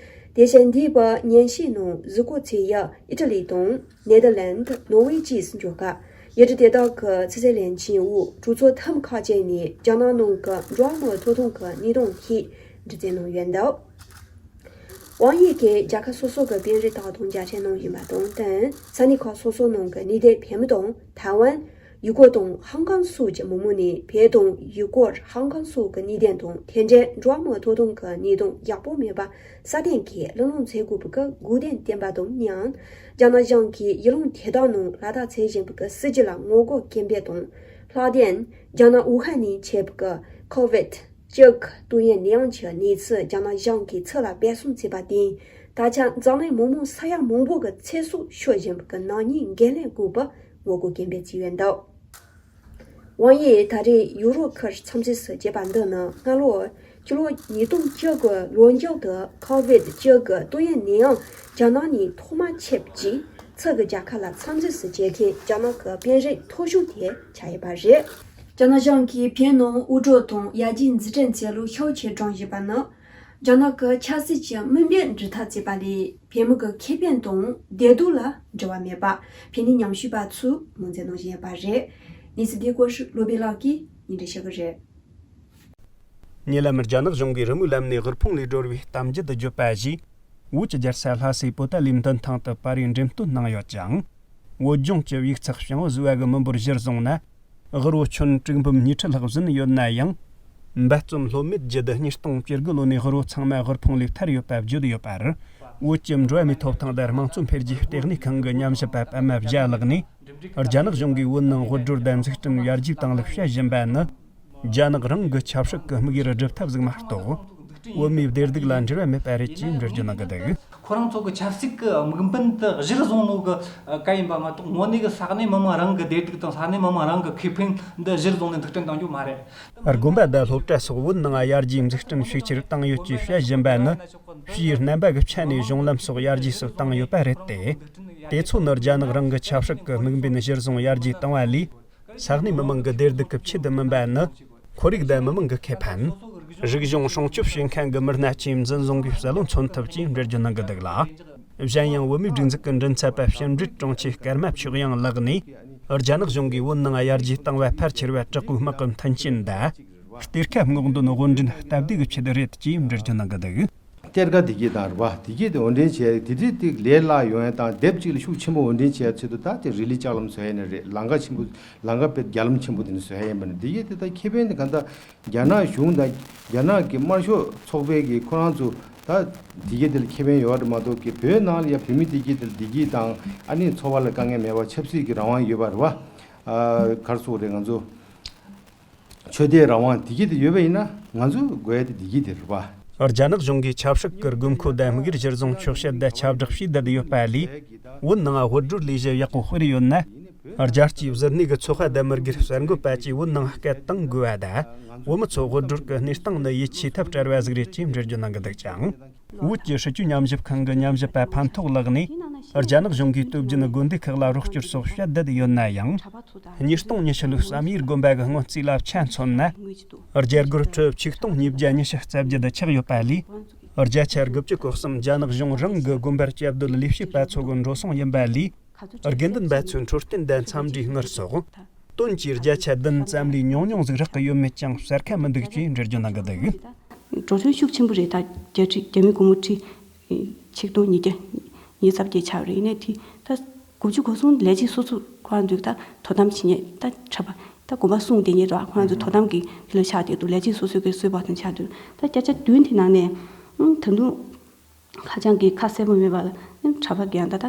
དེ་བཞིན་འདས་པའི་ཉིན་ཤས་ནང་གཟིགས་སྐོར་བྱེད་ཡུལ་ཨི་ཊ་ལི་དང་ནེ་དར་ལན། ནོར་ཝེ་བཅས་སུ་འབྱོར་སྐབས། ཡུལ་གྲུ་དེ་དག་གི་ཕྱི་སྲིད་བློན་ཆེན་འོག་གྲོས་ཚོགས་ཐེངས་ཁག་ཅིག་ནས་རྒྱ་ནག་ནང་གི་འགྲོ་བ་མིའི་ཐོབ་ཐང་གི་གནས་སྟངས་ཐད་འདྲི་རྩད་གནང་ཡོད་འདུག་ཝང་དབྱི་གིས་རྒྱལ་ཁབ་སོ་སོ་གི་དཔོན་རིགས་དག་དང་མཇལ་འཕྲད་གནང་བཞིན་པ་དང་བསྟུན། ས་གནས་ཁག་སོ་སོ་ནང་གི་གནས་སྡོད་བོད་མི་དང་ཐའེ་ཝན། ཡུ་གུར་དང་ཧང་ཀང་སོགས་ཀྱི་མི་མང་ནས་བོད་དང་ཡུ་གུར། ཧང་ཀང་སོགས་ཀྱི་གནད་དོན་དང་། དེ་འབྲེལ་འགྲོ་བ་མིའི་ཐོབ་ཐང་གི་གནས་སྟངས་ཡག་པོ་མེད་པ་སྲ་བརྟན་གྱིས་གླེང་སློང་བྱེད་དགོས་པའི་སྐུལ་འདེད་བསྟན་པ་དང་མཉམ། རྒྱ་ནག་གཞུང་གིས་ཡུལ་ལུང་དེ་དག་ནང་ལག་བསྟར་བྱེད་བཞིན་པའི་སྲིད་བྱུས་ལ་ངོ་རྒོལ་སྐད་འབོད་དང་། ལྷག་དོན། རྒྱ་ནག་ཝུ་ཧན་ནས་མཆེད་པའི་ཀོ་ཝིད་བཅུ་དགུ་ཏོག་དབྱིབས་ནད་ཡམས་ཀྱི་གནས་ཚུལ་རྒྱ་ནག་གཞུང་གིས་ཕྱི་ལ་སྦས་གསང་བྱས་པར་བརྟེན། ད་ཆ་འཛམ་གླིང་མི་མང་ས་ཡ་མང་པོ་གི་ཚེ་སྲོག་ཤོར་བཞིན་པའི་ནག་ཉེས་འགན་ལེན་དགོས་པའི་ངོ་རྒོལ་སྐད་འབོད་བྱས་ཡོད་འདུག་ཝང་དབྱི་ད་རེས་ཡུ་རོབ་ཁུལ་འཚམས་གཟིགས་སུ་བཅར་བ་འདི་ནི་སྔ་ལོ་ཕྱི་ལོ་ཉིས་སྟོང་བཅུ་དགུ་ལོ་མཇུག་ཏུ་ཀོ་ཝིད་བཅུ་དགུ་ཏོག་དབྱིབས་ནད་ཡམས་རྒྱ་ནག་ནས་ཐོག་མ་མཆེད་པ་བཅས་ཕྱི་གི་རྒྱལ་ཁབ་ལ་འཚམས་གཟིགས་སུ་བཅར་མཁན་རྒྱ་ནག་གི་དཔོན་རིགས་མཐོ་ཤོས་དེ་ཆགས་ཡོད་པ་རེད། རྒྱ་ནག་གཞུང་གིས་བོད་ནང་དབུལ་སྒྲོལ་དང་ཡར་རྒྱས་འཛུགས་སྐྲུན་བྱེད་ལུགས་ཤུགས་ཆེ་སྒྲེང་བཞིན་པ་ནི། རྒྱ་ནག་གི་ཆབ་སྲིད་ཀྱི་དམིགས་འབེན་འགྲུབ་ཐབས་བྱས་པ་ལས་བོད་མི་གི་ཁེ་ཕན་དང་བདེ་སྡུག་ལ་འབྲེལ་བ་མེད་པ་བོད་ནས་ཉམས་ཞིབ་པ་ཚོས་ངོས་འཛིན་གནང་བཞིན་ཡོད་པ་རེད། གནས་ཚུལ་འདིའི་སྐོར་བློ་བྷེ་ལགས་ཀྱིས་སྙན་སྒྲོན་ཞུ་གི་རེད། ཉེ་ལམ་རྒྱ་ནག་གཞུང་གིས་རི་མོའི་ལམ་ནས་དབུལ་ཕོངས་ལས་སྒྲོལ་བའི་གཏམ་རྒྱུད་བརྗོད་པ་བཞིན། བོད་ཀྱི་རྒྱལ་ས་ལྷ་སའི་པོ་ཏཱ་ལའི་མདུན་ཐང་དུ་པར་རིས་འགྲེམས་སྟོན་གནང་ཡོད་ཅིང་། བོད་ལྗོངས་ཀྱི་ཡིག་ཚགས་ཕྱིང་བ་བཟོ་བ་གི་མི་འབོར་གཞིར་བཟུང་ན། དབུལ་བོ་ཁྱོན་དྲུག་འབུམ་ཉིས་ཁྲི་ལྷག་ཟིན་ཡོད་ན་ཡང་། འབད་བརྩོན་ལྷོད་མེད་བརྒྱུད་ཉིས་སྟོང་བཅུ་དགུ་ལོ་ནས་དབུལ་བོ་ཚང་མ་དབུལ་ཕོངས་ལས་ཐར་ཡོད་པ་བརྗོད་ཡོད་པར། བོད་ཀྱི་འགྲོ་བ་མིའི་ཐོབ་ཐང་དང་དམངས་གཙོ་འཕེལ་རྒྱས་ལྟེ་གནས་ཁང་གི་ཉམས་ཞིབ་པ་པད་མ་བརྒྱ་ལགས་ནས། རྒྱ་ནག་གཞུང་གིས་བོད་ནང་དབུལ་སྒྲོལ་དང་འཛུགས་སྐྲུན་ཡར་རྒྱས་བཏང་ལུགས་བཤད་བཞིན་པ་ནི། རྒྱ་ནག་རང་གི་ཆབ་སྲིད་ཀྱི་དམིགས་ཡུལ་སྒྲུབ་ཐབས་ཟིག་མ་གཏོགས། བོད་མིའི་བདེ་སྡུག་ལ་འབྲེལ་བ་མེད་པ་རེད་ཅེས་འགྲེལ་བརྗོད་གནང་གི་འདུག་ཁོ་རང་ཚོ་གི་ཆབ་སྲིད་ཀྱི་དམིགས་འབེན་དེ་གཞིར་བཟུང་ནོ་གི་ཨ་བཀའ་ཡིན་པ་མ་གཏོགས། དངོས་གནས་ཀྱི་ས་གནས་མི་མང་རང་གི་བདེ་སྡུག་དང་ས་གནས་མི་མང་རང་གི་ཁེ་ཕན་འདི་གཞིར་བཟུང་ནས་འཛུགས་སྐྲུན་གཏོང་རྒྱུ་མ་རེད། དགོན་པ་དང་སློབ་གྲྭ་སོགས་བོད་ནང་ཡར་རྒྱས་འཛུགས་སྐྲུན་ཤུགས་ཆེར་བཏང་ཡོད་ཅེས་བཤད་བཞིན་པ་ནི། ཕྱིའི་རྣམ་པ་གི་ཆ་ནས་གཞུང་ལམ་སོགས་ཡར་རྒྱས་སུ་བཏང་ཡོད་པ་རེད་དེ། དེ་ཚོ་ནི་རྒྱ་ནག་རང་གི་ཆབ་སྲིད་ཀྱི་དམིགས་འབེན་གཞིར་བཟུང་ཡར་རྒྱས་བཏང་བ་ལས། ས་གནས་མི་མང་གི་བདེ་སྡུག་གི་ཆེད་དུ་མིན་པ་ནི། ཁོར་ཡུག་དང་མི་མང་གི་ཁེ་ཕན། རིག་གཞུང་སྲུང་སྐྱོབ་བྱེད་མཁན་གྱི་མི་སྣ་བཅས་འཛིན་བཟུང་གིས་གསལ་བོ་མཚོན་ཐུབ་ཅེས་འགྲེལ་བརྗོད་གནང་གི་འདུག་ལ། གཞན་ཡང་བོད་མིའི་སྒྲིག་འཛུགས་ཀྱི་མགྲིན་ཚབ་པ་བྱམས་འབྲིང་དྲུང་ཆེ་ཀརྨ་ཆོས་དབྱངས་ལགས་ནས། རྒྱ་ནག་གཞུང་གིས་བོད་ནང་ཡར་རྒྱས་བཏང་བ་ཕལ་ཆེར་བ་དྲག་པོའི་དམག་གི་མཐུན་རྐྱེན་དང་། གཏེར་ཁ་སྔོག་འདོན་དབོར་འདྲེན་སྟབས་བདེ་གི་ཆེད་རེད་ཅེས་འགྲེལ་བརྗོད་གནང་གི་འདུག་གཏེར་ཁ་དེ་གྱད་དང་རེད་པ། དེ་གྱད་དེ་དབོར་འདྲེན་བྱས། དེ་དུས་དེ་ལས་སླ་ཡོང་ཡ་དང་། སྡེབ་གཅིག་ལ་ཤུགས་ཆེན་པོ་དབོར་འདྲེན་བྱས་ཡ་ཆེད་དུ། ད་དེ་རི་ལི་ལྕགས་ལམ་བཟོ་ཡ་ནི་རེད། ལམ་ཁ་ཆེན་པོ། ལམ་ཁ་དཔེ་རྒྱ་ལམ་ཆེན་པོ་དེ་ནི་བཟོ་ཡ་ཡིན་པ་ནི། དེ་གྱད་དེ་ད་ཁེ་ཕན་དེ་གང་ལྟར་རྒྱ་ནག་གཞུང་དང་རྒྱ་ནག་གི་དམར་ཤོག་ཚོགས་པའི་གི་ཁོ་རང་ཚོ་ད་དེ་གྱད་དེ་ལ་ཁེ་ཕན་ཡོད་པ་རེད་མ་གཏོགས། ཀྱི་བོད་ནང་ལ་ཡ་བོད་མི་དེ་གྱད་དེ་ལ་བདེ་སྐྱིད་དང་། ཨ་ནི་འཚོ་བ་ལ་དཀའ་ངལ་མེད་པ། ཆབ་སྲིད་ཀྱི་རང་དབང་ཡོད་པ་རེད་པ། ཨ་ག་རེ་ཟེར་དགོས་རེད། ང་ཚོ་ཆོས་དད་རང་དབང་དེ་གྱད་དེ་ཡོད་པ་ཡིན་ན། ང་ཚོ་དགོས་ཡ་དེ་དེ་གྱད་དེ་རེད་པ། རྒྱ་ནག་གཞུང་གིས་ཆབ་སྲིད་ཀྱི་དགོས་མཁོ་དང་དམིགས་ཡུལ་གཞིར་བཟུང་འཁྱོག་བཤད་དང་ཁྱབ་བསྒྲགས་བྱས་བསྡད་ཡོད་པ་ལས། བོད་ནང་དབུལ་སྒྲོལ་ལས་གཞི་ཡག་པོ་སྤེལ་ཡོད་ན། རྒྱལ་སྤྱིའི་གཟུར་གནས་ཀྱི་ཚོགས་པ་དང་མི་སྒེར་གསར་འགོད་པ་བཅས་བོད་ནང་སྐད་གཏོང་དགོས་པ་དང་། བོད་མི་ཚོ་དབུལ་སྒྲོལ་གྱི་གནས་སྟངས་ནི་ཡིད་ཆེས་ཐབས་བྲལ་བ་ཟིག་རེད་ཅེས་འགྲེལ་བརྗོད་གནང་གི་འདུག་ཅིང་། བོད་ཀྱི་སྲིད་བྱུས་ཉམས་ཞིབ་ཁང་གི་ཉམས་ཞིབ་པ་ཕན་ཐོགས་ལགས་ནས། རྒྱ་ནག་གཞུང་གིས་སྟོབས་རྒྱལ་དགོན་སྡེ་ཁག་ལ་རོགས་སྐྱོར་སོགས་བྱེད་བསྡད་ཡོད་ན་ཡང་། ཉིས་སྟོང་ཉི་ཤུ་ལོའི་བསམ་ཡས་དགོན་པ་གི་སྔོན་རྩིས་ལ་ཆ་མཚོན་ན། རྒྱ་སྒོར་ཁྲི་ཆིག་སྟོང་ཉིས་བརྒྱ་ཉི་ཤུ་རྩ་བརྒྱད་ཆགས་ཡོད་པ་ལས། བརྒྱ་ཆ་དགུ་བཅུ་གོ་གསུམ་རྒྱ་ནག་གཞུང་རང་གི་དགོན་པར་སྐྱབས་སྡོད་ལས་བྱེད་པ་ཚོ་གི་འགྲོ་སོང་ཡིན་པ་ལས། དགེ་འདུན་པ་ཚོའི་འཕྲོད་བསྟེན་དང་འཚམས་འདྲིའི་དངུལ་སོགས། དོན་གྱི་བརྒྱ་ཆ་བདུན་ཙམ་ལས་ཉུང་ཉུང་ཟིག་རག་གི་ཡོད་མེད་ཀྱང་གསལ་ཁ་མི་འདུག་ཅེས་འགྲེལ་བརྗོད་གནང་གི་འདུག་འགྲོ་གྲོན་ཤུགས་ཆེན་པོ་རེད། ད་རྒྱ་ཁྲི་རྒྱ་མི་སྒོར་མོ་ཁྲི་ཆིག་སྟོང་ཉིས་བརྒྱ་ཉིས་རྩ་བརྒྱད་ཆགས་རེད། ཡིན་ནའི་དེ་ད་དགུ་བཅུ་གོ་གསུམ་ལས་བྱེད་སོ་སོ་ཁོ་རང་ཚོས་ད་དོ་དམ་བྱེད་མཁན། ད་གྲྭ་པ་ད་དགོན་པ་སྲུང་བསྡད་མཁན་རེད་པ། ཁོ་རང་ཚོ་དོ་དམ་གྱི་དེ་ལ་ཆགས་བསྡད་འདུག་ལས་བྱེད་སོ་སོ་གི་གསོལ་བ་དང་ཆགས་འདུག་ད་བརྒྱ་ཆ་བདུན་དེ་ནང་ནས་ཨང་ད་དུང་ཧ་ཅང་གི་ཁ་གསལ་པོ་མེད་པ་ལ། ཨང་གྲྭ་པ་གི་ཡང་ད་ད་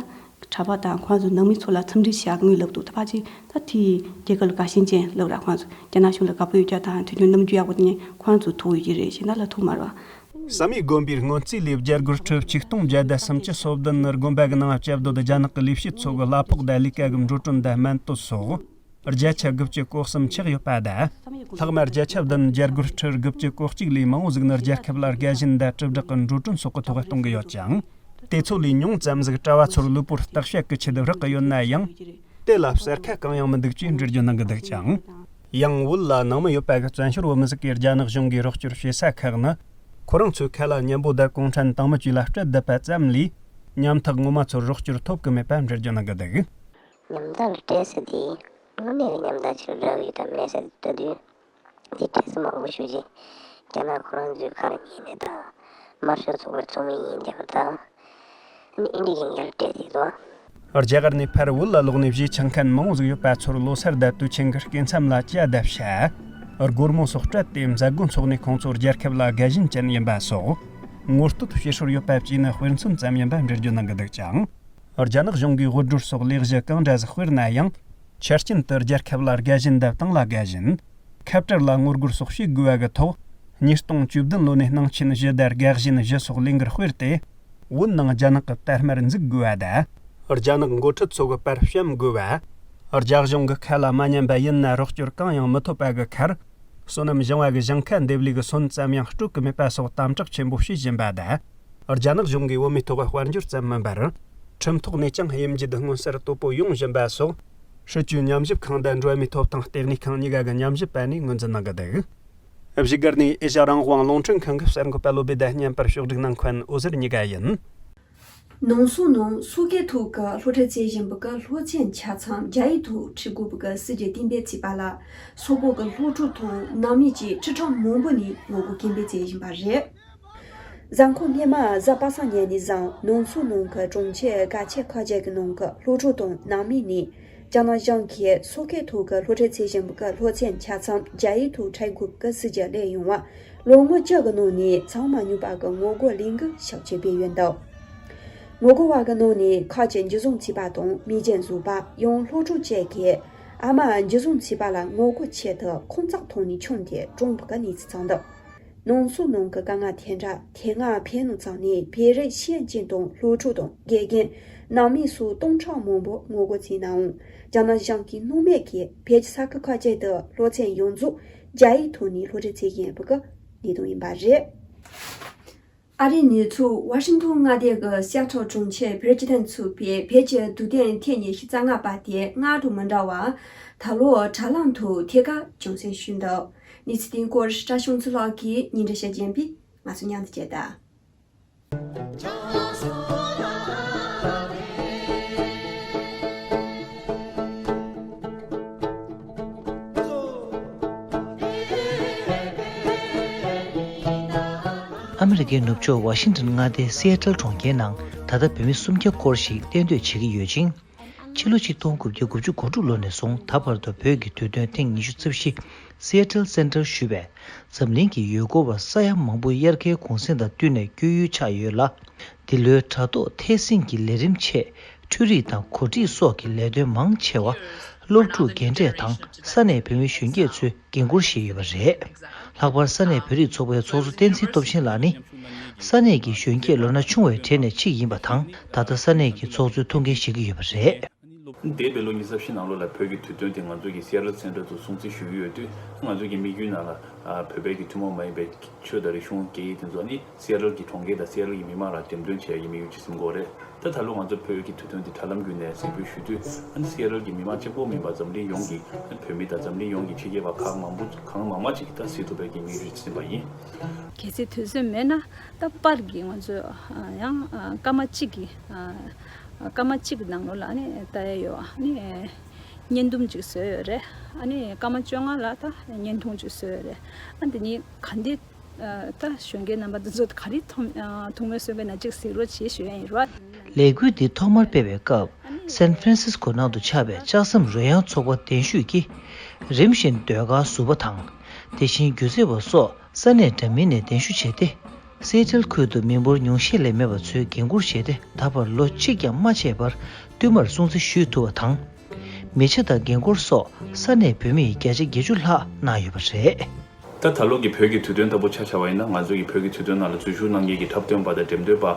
གྲྭ་པ་དང་ཁོ་རང་ཚོ་ནང་མི་ཚོ་ལ་འཚམས་འདྲི་བྱེད་ཡག་དངུལ་ལབ་འདུག་ད་ཕལ་ཆེར་ད་དེ་རྒྱལ་ཁབ་ལ་དགའ་ཞེན་ཅན་ལབ་ར། ཁོ་རང་ཚོ་རྒྱ་ནག་གཞུང་ལ་དགའ་པོ་ཡོད་རྒྱུ་དང་། དུས་རྒྱུན་རྣམ་འགྱུར་ཡག་པོ་དེ་ནས་ཁོ་རང་ཚོ་ཐུག་ཡོད་ཀྱི་རེད། གཞན་དག་ལ་ཐུག་མ་རེད་པ། བསམ་ཡས་དགོན་པའི་སྔོན་རྩིས་ལས་བརྒྱ་སྒོར་ཁྲི་ཆིག་སྟོང་བརྒྱ་དང་སུམ་ཅུ་སོ་བདུན་ནི་དགོན་པ་གི་ནང་སྐྱབས་སྡོད་རྒྱ་ནག་གི་ལས་བྱེད་ཚོ་གི་གླ་ཕོགས་དང་ལས་ཀ་གི་འགྲོ་གྲོན་དང་སྨན་བཏོན་སོགས། བརྒྱ་ཆ་དགུ་བཅུ་གོ་གསུམ་ཆགས་ཡོད་པ་དང་། ལྷག་མ་བརྒྱ་ཆ་བདུན་བརྒྱ་སྒོར་ཁྲི་དགུ་བཅུ་གོ་གཅིག་ལས་མང་བོ་ཟིག་ནི་རྒྱལ་ཁབ་ལ་དགའ་ཞེན་དང་དྲིལ་བསྒྲགས་ཀྱི་འགྲོ་གྲོན་སོགས་ཀྱི་ཐོག་གཏོང་གི་ཡོད་ཅིང་། དེ་ཚོ་ལས་ཉུང་ཙམ་ཟིག་གྲྭ་བ་ཚོར་གློ་བུར་བརྟག་དཔྱད་ཀྱི་ཆེད་རག་གི་ཡོད་ན་ཡང་། དེ་ལ་གསལ་ཁ་གང་ཡང་མི་འདུག་ཅེས་འགྲེལ་བརྗོད་གནང་གི་འདུག་ཅིང་། ཡང་བོད་ལ་ནང་མི་ཡོད་པ་གི་བཙན་བྱོལ་བོད་མི་ཟིག་གིས་རྒྱ་ནག་གཞུང་གིས་རོགས་སྐྱོར་བྱེད་ས་ཁག་ནི། ཁོ་རང་ཚོའི་ཁ་ལ་མཉམ་པོ་དང་གུང་ཁྲན་ཏང་མི་བཅས་ལ་སྤྲད་བསྡད་པ་ཙམ་ལས། ཉམ་ཐག་ངོ་མ་ཚོར་རོགས་སྐྱོར་ཐོབ་ཀྱི་མེད་པ་འགྲེལ་བརྗོད་གནང་གི་འདུག་ཉམ་ཐག་ལ་སྤྲད་ས་དེ་དངོས་གནས་ཀྱི་ཉམ་ཐག་ཅིག་ལ་འདྲ་གི་ཡོད་དམ་མེད་ས་དེ་ལྟ་དུས། འདི་སྤྲད་ས་མང་པོ་ཞིག་ཅིག་རྒྱ་ནག་ཁོ་རང་ཚོའི་ཁ་ལ་ཉན་ནས་དང་། དམར་ཤོག་ཚོགས་པའི་ཚོགས་མི་ཡིན་བསྡད་པ་དང་། ཨ་ནི་ཨིན་འདྲ་ཡིན་ཡར་སྤྲད་དེ་དོ། རྒྱ་གར་ནས་ཕར་བོད་ལ་ལོག་ནས་གཞིས་ཆགས་མཁན་མང་བོ་ཟིག་ཡོད་པ་ཚོར་ལོ་སར་དང་དུས་ཆེན་གྱི་སྐྱེ་མཚམས་ལ་ཇ་དང་ཤ། སྒོར་མོ་སོགས་སྤྲད་དེ་མཛད་སྒོ་འཚོགས་ནས་ཁོང་ཚོ་རྒྱལ་ཁབ་ལ་དགའ་ཞེན་ཅན་ཡིན་པ་སོགས། ངོ་བསྟོད་བྱེད་སྲོལ་ཡོད་པ་བཅས་ནི་དཔེ་མཚོན་ཙམ་ཡིན་པ་འགྲེལ་བརྗོད་གནང་གི་འདུག་ཅིང་། རྒྱ་ནག་གཞུང་གིས་དབུལ་སྒྲོལ་སོགས་ལས་གཞི་གང་འདྲ་ཟིག་སྤེལ་ན་ཡང་། ཆ་རྐྱེན་དུ་རྒྱལ་ཁབ་ལ་དགའ་ཞེན་དང་བཏང་ལ་དགའ་ཞེན། ཁ་བྲལ་ལ་ངོ་རྒོལ་སོགས་བྱེད་དགོས་པ་གི་ཐོག་ཉིས་སྟོང་བཅུ་བདུན་ལོ་ནས་སྣང་ཆེན་བཞི་དང་དགའ་ཞེན་བཞི་སོགས་ལས་འགུལ་སྤེལ་ཏེ། བོད་ནང་རྒྱ་ནག་གི་དར་དམར་འཛུགས་དགོས་པ་དང་། རྒྱ་ནག་འགོ་ཁྲིད་ཚོ་གི་པར་བཤམ་དགོས་པ། རྒྱ་གཞུང་གི་ཁ་ལ་མ་ཉན་པ་ཡིན་ན་རོགས་སྐྱོར་གང་ཡང་མི་ཐོབ་པ་གི་ཁར། བསོད་ནམས་བྱུང་བ་གི་ཞིང་ཁ་འདེབས་ལས་གི་སོན་ཙམ་ཡང་སྤྲོད་གི་མེད་པ་སོགས་དམ་དྲག་ཆེན་པོ་བྱེད་བཞིན་པ་དང་། རྒྱ་ནག་གཞུང་གིས་བོད་མིའི་ཐོག་དཔལ་འབྱོར་ཙམ་མིན་པར། ཁྲིམས་ཐོག་ནས་ཀྱང་དབྱེ་འབྱེད་མངོན་གསལ་དོད་པོ་ཡོང་བཞིན་པ་སོགས། སྲིད་བྱུས་ཉམས་ཞིབ་ཁང་དང་འགྲོ་བ་མིའི་ཐོབ་ཐང་ལྟེ་གནས་ཁང་གཉིས་ཀ་གི་ཉམས་ཞིབ་པ་ནས་ངོས་འཛིན་གནང་གི་འདུག་བཞུགས་སྒར་ནས་ཨེ་ཤ་རང་དབང་རླུང་འཕྲིན་ཁང་གི་གསར་འགོད་པ་བློ་བདེ་དང་བརྙན་པར་ཕྱོགས་སྒྲིག་གནང་མཁན་འོད་ཟེར་གཉིས་ཀ་ཡིན། ནང་སོག་ནང་སོག་ཁའི་ཐོག་གི་སློབ་ཁྲིད་བྱེད་བཞིན་པ་གི་སློབ་ཚན་ཆ་ཚང་རྒྱ་ཡིག་ཐོག་ཁྲིད་དགོས་པ་གི་སྲིད་ཇུས་གཏན་འབེབས་བྱས་པ་ལ། སོག་པོ་གི་སློབ་ཕྲུག་དང་ནང་མི་བཅས་ཁྲི་ཕྲག་མང་པོ་ནས་ངོ་རྒོལ་སྐད་འབོད་བྱེད་བཞིན་པ་རེད། གཟའ་འཁོར་སྔོན་མ་གཟའ་པ་སངས་ཉིན་ནས་བཟུང་ནང་སོག་ནང་གི་གྲོང་ཁྱེར་གལ་ཆེ་ཁག་ཅིག་གི་ནང་གི་སློབ་ཕྲུག་དང་ནང་མི་ནས། རྒྱ་ནག་གཞུང་གིས་སོག་ཁའི་ཐོག་གི་སློབ་ཁྲིད་བྱེད་བཞིན་པ་གི་སློབ་ཚན་ཆ་ཚང་རྒྱ་ཡིག་ཐོག་ཁྲིད་དགོས་པ་གི་སྲིད་ཇུས་སླེབས་ཡོང་བ། ལོ་ངོ་བཅུ་གི་ནང་ནས་ཚང་མ་མྱོང་བ་གི་ངོ་རྒོལ་ལས་འགུལ་ཤུགས་ཆེ་སྤེལ་ཡོད་འདུག་ངོ་རྒོལ་བ་གི་ནང་ནས་ཁག་ཅིག་འཇུ་བཟུང་བྱས་པ་དང་མི་རྒྱན་བཟོས་པ། ཡང་སློབ་ཕྲུག་ཅིག་གིས་ཨ་མ་འཇུ་བཟུང་བྱས་པ་ལ་ངོ་རྒོལ་ཆེད་དུ་ཁོང་ཚགས་ཐོག་ནས་མཆོངས་ཏེ་གྲོངས་པ་གི་གནས་ཚུལ་ཚང་འདུག་ནང་སོག་ནང་གི་དཀའ་ངལ་དེ་འདྲ་དེ་སྔ་བོད་ནང་ཙམ་ནས་བོད་རིགས་ཤེས་ཡོན་ཅན་དང་སློབ་ཕྲུག་དང་དགེ་རྒན་ནང་མི་སོགས་སྟོང་ཕྲག་མང་པོ་ངོ་རྒོལ་བྱས་ནའང་རྒྱ་ནག་གཞུང་གིས་སྣང་མེད་ཀྱིས་བོད་ཀྱི་ས་ཁུལ་ཁག་ཅིག་ཏུ་སློབ་ཚན་ཡོངས་རྫོགས་རྒྱ་ཡིག་ཐོག་ནས་སློབ་ཁྲིད་བྱེད་བཞིན་ཡོད་པ་གི་གནས་སྟངས་ཡིན་པ་རེད། ཨ་རིའི་གནས་ཚུལ། ཝ་ཤིང་ཏོན་མངའ་སྡེ་གི་སི་ཨ་ཊལ་གྲོང་ཁྱེར་བོད་སྤྱི་དོན་ཚོགས་པས་བོད་ཀྱི་དུས་སྟོན་ཐེངས་ཉི་ཤུ་རྩ་ལྔ་པ་དེ་སྔར་དང་མི་འདྲ་བར་ད་ལོ་དྲ་ལམ་དུ་ཐད་ཀར་རྒྱང་སྲིང་ཞུས་འདུག་གནས་ཚུལ་དེའི་སྐོར་བཀྲ་ཤིས་ཚེ་ལྷག་གིས་སྙན་སྒྲོན་ཞུ་རྒྱུ་ཡིན་པས། ང་ཚོ་མཉམ་དུ་བྱེད་དང་། ཨ་མི་རི་ཀའི་ནུབ་ཕྱོགས་ཝ་ཤིང་ཏོན་མངའ་སྡེའི་སི་ཨེ་ཊལ་གྲོང་ཁྱེར་ནང་ད་ལྟ་བོད་མི་སུམ་བརྒྱ་སྐོར་ཞིག་གཏན་སྡོད་བྱེད་ཀྱི་ཡོད་ཅིང་། ཕྱི་ལོ་ཆིག་སྟོང་དགུ་བརྒྱ་དགུ་བཅུ་གོ་དྲུག་ལོ་ནས་བཟུང་ད་བར་དུ་བོད་ཀྱི་དུས་སྟོན་ཐེངས་ཉི་ཤུ་རྩ་བཞི། Seattle Center ཞུས་པས་འཛམ་གླིང་གི་ཡུལ་སྐོར་བ་ས་ཡ་མང་པོ་དབྱར་ཁའི་གུང་སེང་དང་བསྟུན་ནས་བསྐྱོད་ཡུལ་ཆགས་ཡོད་ལ། འདི་ལོའི་དྲ་ཐོག་འཐད་ཟིང་གི་ལས་རིམ་ཆེད་འཕྲུལ་རིག་དང་གོ་སྒྲིག་སོགས་ཀྱི་ལས་དོན་མང་ཆེ་བ་སློབ་ཕྲུག་རྒན་གྲས་དང་ས་གནས་བོད་མི་གཞོན་སྐྱེས་ཚོས་འགན་འཁུར་བཞེས་ཡོད་པ་རེད། ལྷག་པར་ས་གནས་བོད་རིགས་ཚོགས་པའི་ཚོགས་གཙོ་བསྟན་འཛིན་སྟོབས་ཆེན་ལགས་ནི། ས་གནས་ཀྱི་གཞོན་སྐྱེས་ལོ་ན་ཆུང་བའི་གྲས་ནས་གཅིག་ཡིན་པ་དང་། ད་ལྟ་ས་གནས་ཀྱི་ཚོགས་གཙོའི་ཐུགས་འགན་བཞེས་ཀྱི་ཡོད་པ་རེད། འདས་པའི་ལོ་ཉི་ཤུ་རྩ་བཞི་ནང་ལོགས་ལ་བོད་ཀྱི་དུས་སྟོན་དེ་ང་ཚོ་གི་Seattle Center དུ་སྲུང་བརྩི་ཞུ་གི་ཡོད་དུས། ང་ཚོ་གི་དམིགས་ཡུལ་ནང་ལ་བོད་པའི་གི་ཐུན་མོང་མ་ཡིན་པའི་ཆོས་དང་རིག་གཞུང་སྐད་ཡིག་དེ་ཚོ་ནི་Seattle གི་གྲོང་ཁྱེར་དང་Seattle གི་མི་མང་ལ་འགྲེམས་སྟོན་བྱེད་ཡག་གི་དམིགས་ཡུལ་ཅིག་བཟུང་གི་ཡོད་རེད། ད་ད་ལོ་ང་ཚོ་བོད་ཀྱི་དུས་སྟོན་དེ་དྲ་ལམ་བརྒྱུད་ནས་གཟིགས་འབུལ་ཞུ་དུས། ཨ་ནི་Seattle གི་མི་མང་གཅིག་པོ་མིན་པར་འཛམ་གླིང་ཡོངས་ཀྱི་བོད་མི་དང་འཛམ་གླིང་ཡོངས་ཀྱི་ཕྱི་རྒྱལ་བ་ཁག་མང་པོ་གང་མང་མང་ཅིག་གིས་ད་གཟིགས་ཐུབ་པའི་གི་དམིགས་ཡུལ་ཅིག་འཛིན་པ་ཡིན། གལ་སྲིད་དུས་ཚོད་མེད་ན་ད་པར་གྱིས་ང་ཚོས་ཡང་སྐར་མ་གཅིག་གི་སྐར་མ་གཅིག་གི་ནང་ལོགས་ལ་ཨ་ནི་ལྟ་ཡ་ཡོད། ཨ་ནི་བརྙན་ཐུང་ཅིག་བཟོས་ཡོད་རེད། ཨ་ནི་སྐར་མ་བཅོ་ལྔ་ལ་ད་བརྙན་ཐུང་ཅིག་བཟོས་ཡོད་རེད། ཨ་འདི་གཉིས་ག་འདི་ད་གཞོན་སྐྱེས་རྣམ་པ་འདི་ཚོ་ག་རེ་ཐུང་ཐུང་མོལ་གསུངས་པས་ན་ཅིག་གཟིགས་རོགས་བྱེད་ཞུ་ཡ་ཡིན་རོགས། ལས་འགུལ་འདི་ཐོག་མར་སྤེལ་བའི་སྐབས་San Francisco ནང་དུ་ཆགས་པའི་ལྕགས་ཟམ་རོལ་དབྱངས་ཚོགས་པ་གདན་ཞུས་ཀྱིས་རིམ་བཞིན་ཟློས་གར་ཟུར་པ་དང་། དེ་བཞིན་སྒྱུ་རྩལ་བ་སོགས་ས་གནས་འདྲ་མིན་ནས་གདན་ཞུ་བྱས་ཏེ། Seattle ཁུལ་དུ་མི་འབོར་ཉུང་ཤས་ལས་མེད་པ་ཚོས་འགན་འཁུར་བཞེས་ཏེ་ད་བར་ལོ་གཅིག་ཀྱང་མ་ཆད་པར་བསྟུད་མར་སྲུང་བརྩི་ཞུས་ཐུབ་པ་དང་། མི་ཆ་དང་འགན་འཁུར་སོགས་ས་གནས་བོད་མི་བརྒྱ་ཆ་བརྒྱད་ཅུ་ལྷག་གནང་ཡོད་པ་རེད། ད་ད་ལོ་གི་བོད་ཀྱི་དུས་སྟོན་ལྟ་བུ་ཆ་བཞག་པ་ཡིན་ན། ང་ཚོ་གི་བོད་ཀྱི་དུས་སྟོན་ནང་ལ་འཛུལ་ཞུགས་གནང་མཁན་གྱི་འཁྲབ་སྟོན་པ་དང་འགྲེམས་སྟོན་པ་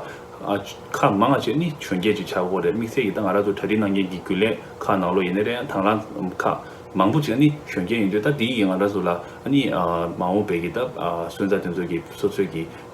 ཨ་ཁག་མང་ང་ཅིག་ནི་གཞོན་སྐྱེས་ཅིག་ཆགས་ཀྱི་ཡོད་རེད། དམིགས་བསལ་གྱིས་ད་ང་རང་ཚོ་གྲ་སྒྲིག་གནང་མཁན་གྱི་རྒྱུན་ལས་ཁག་ནང་ལོགས་ཡིན་ནའི་རེད། དང་བླངས་ཁག་མང་པོ་ཅིག་ནི་གཞོན་སྐྱེས་ཡིན་དུས། ད་དེ་ཡིས་ང་རང་ཚོ་ལ་ཨ་ནི་ཨ་མ་འོངས་པའི་གི་ད་ཨ་སོན་རྩ་དེ་ཚོ་གི་སོ་སོའི་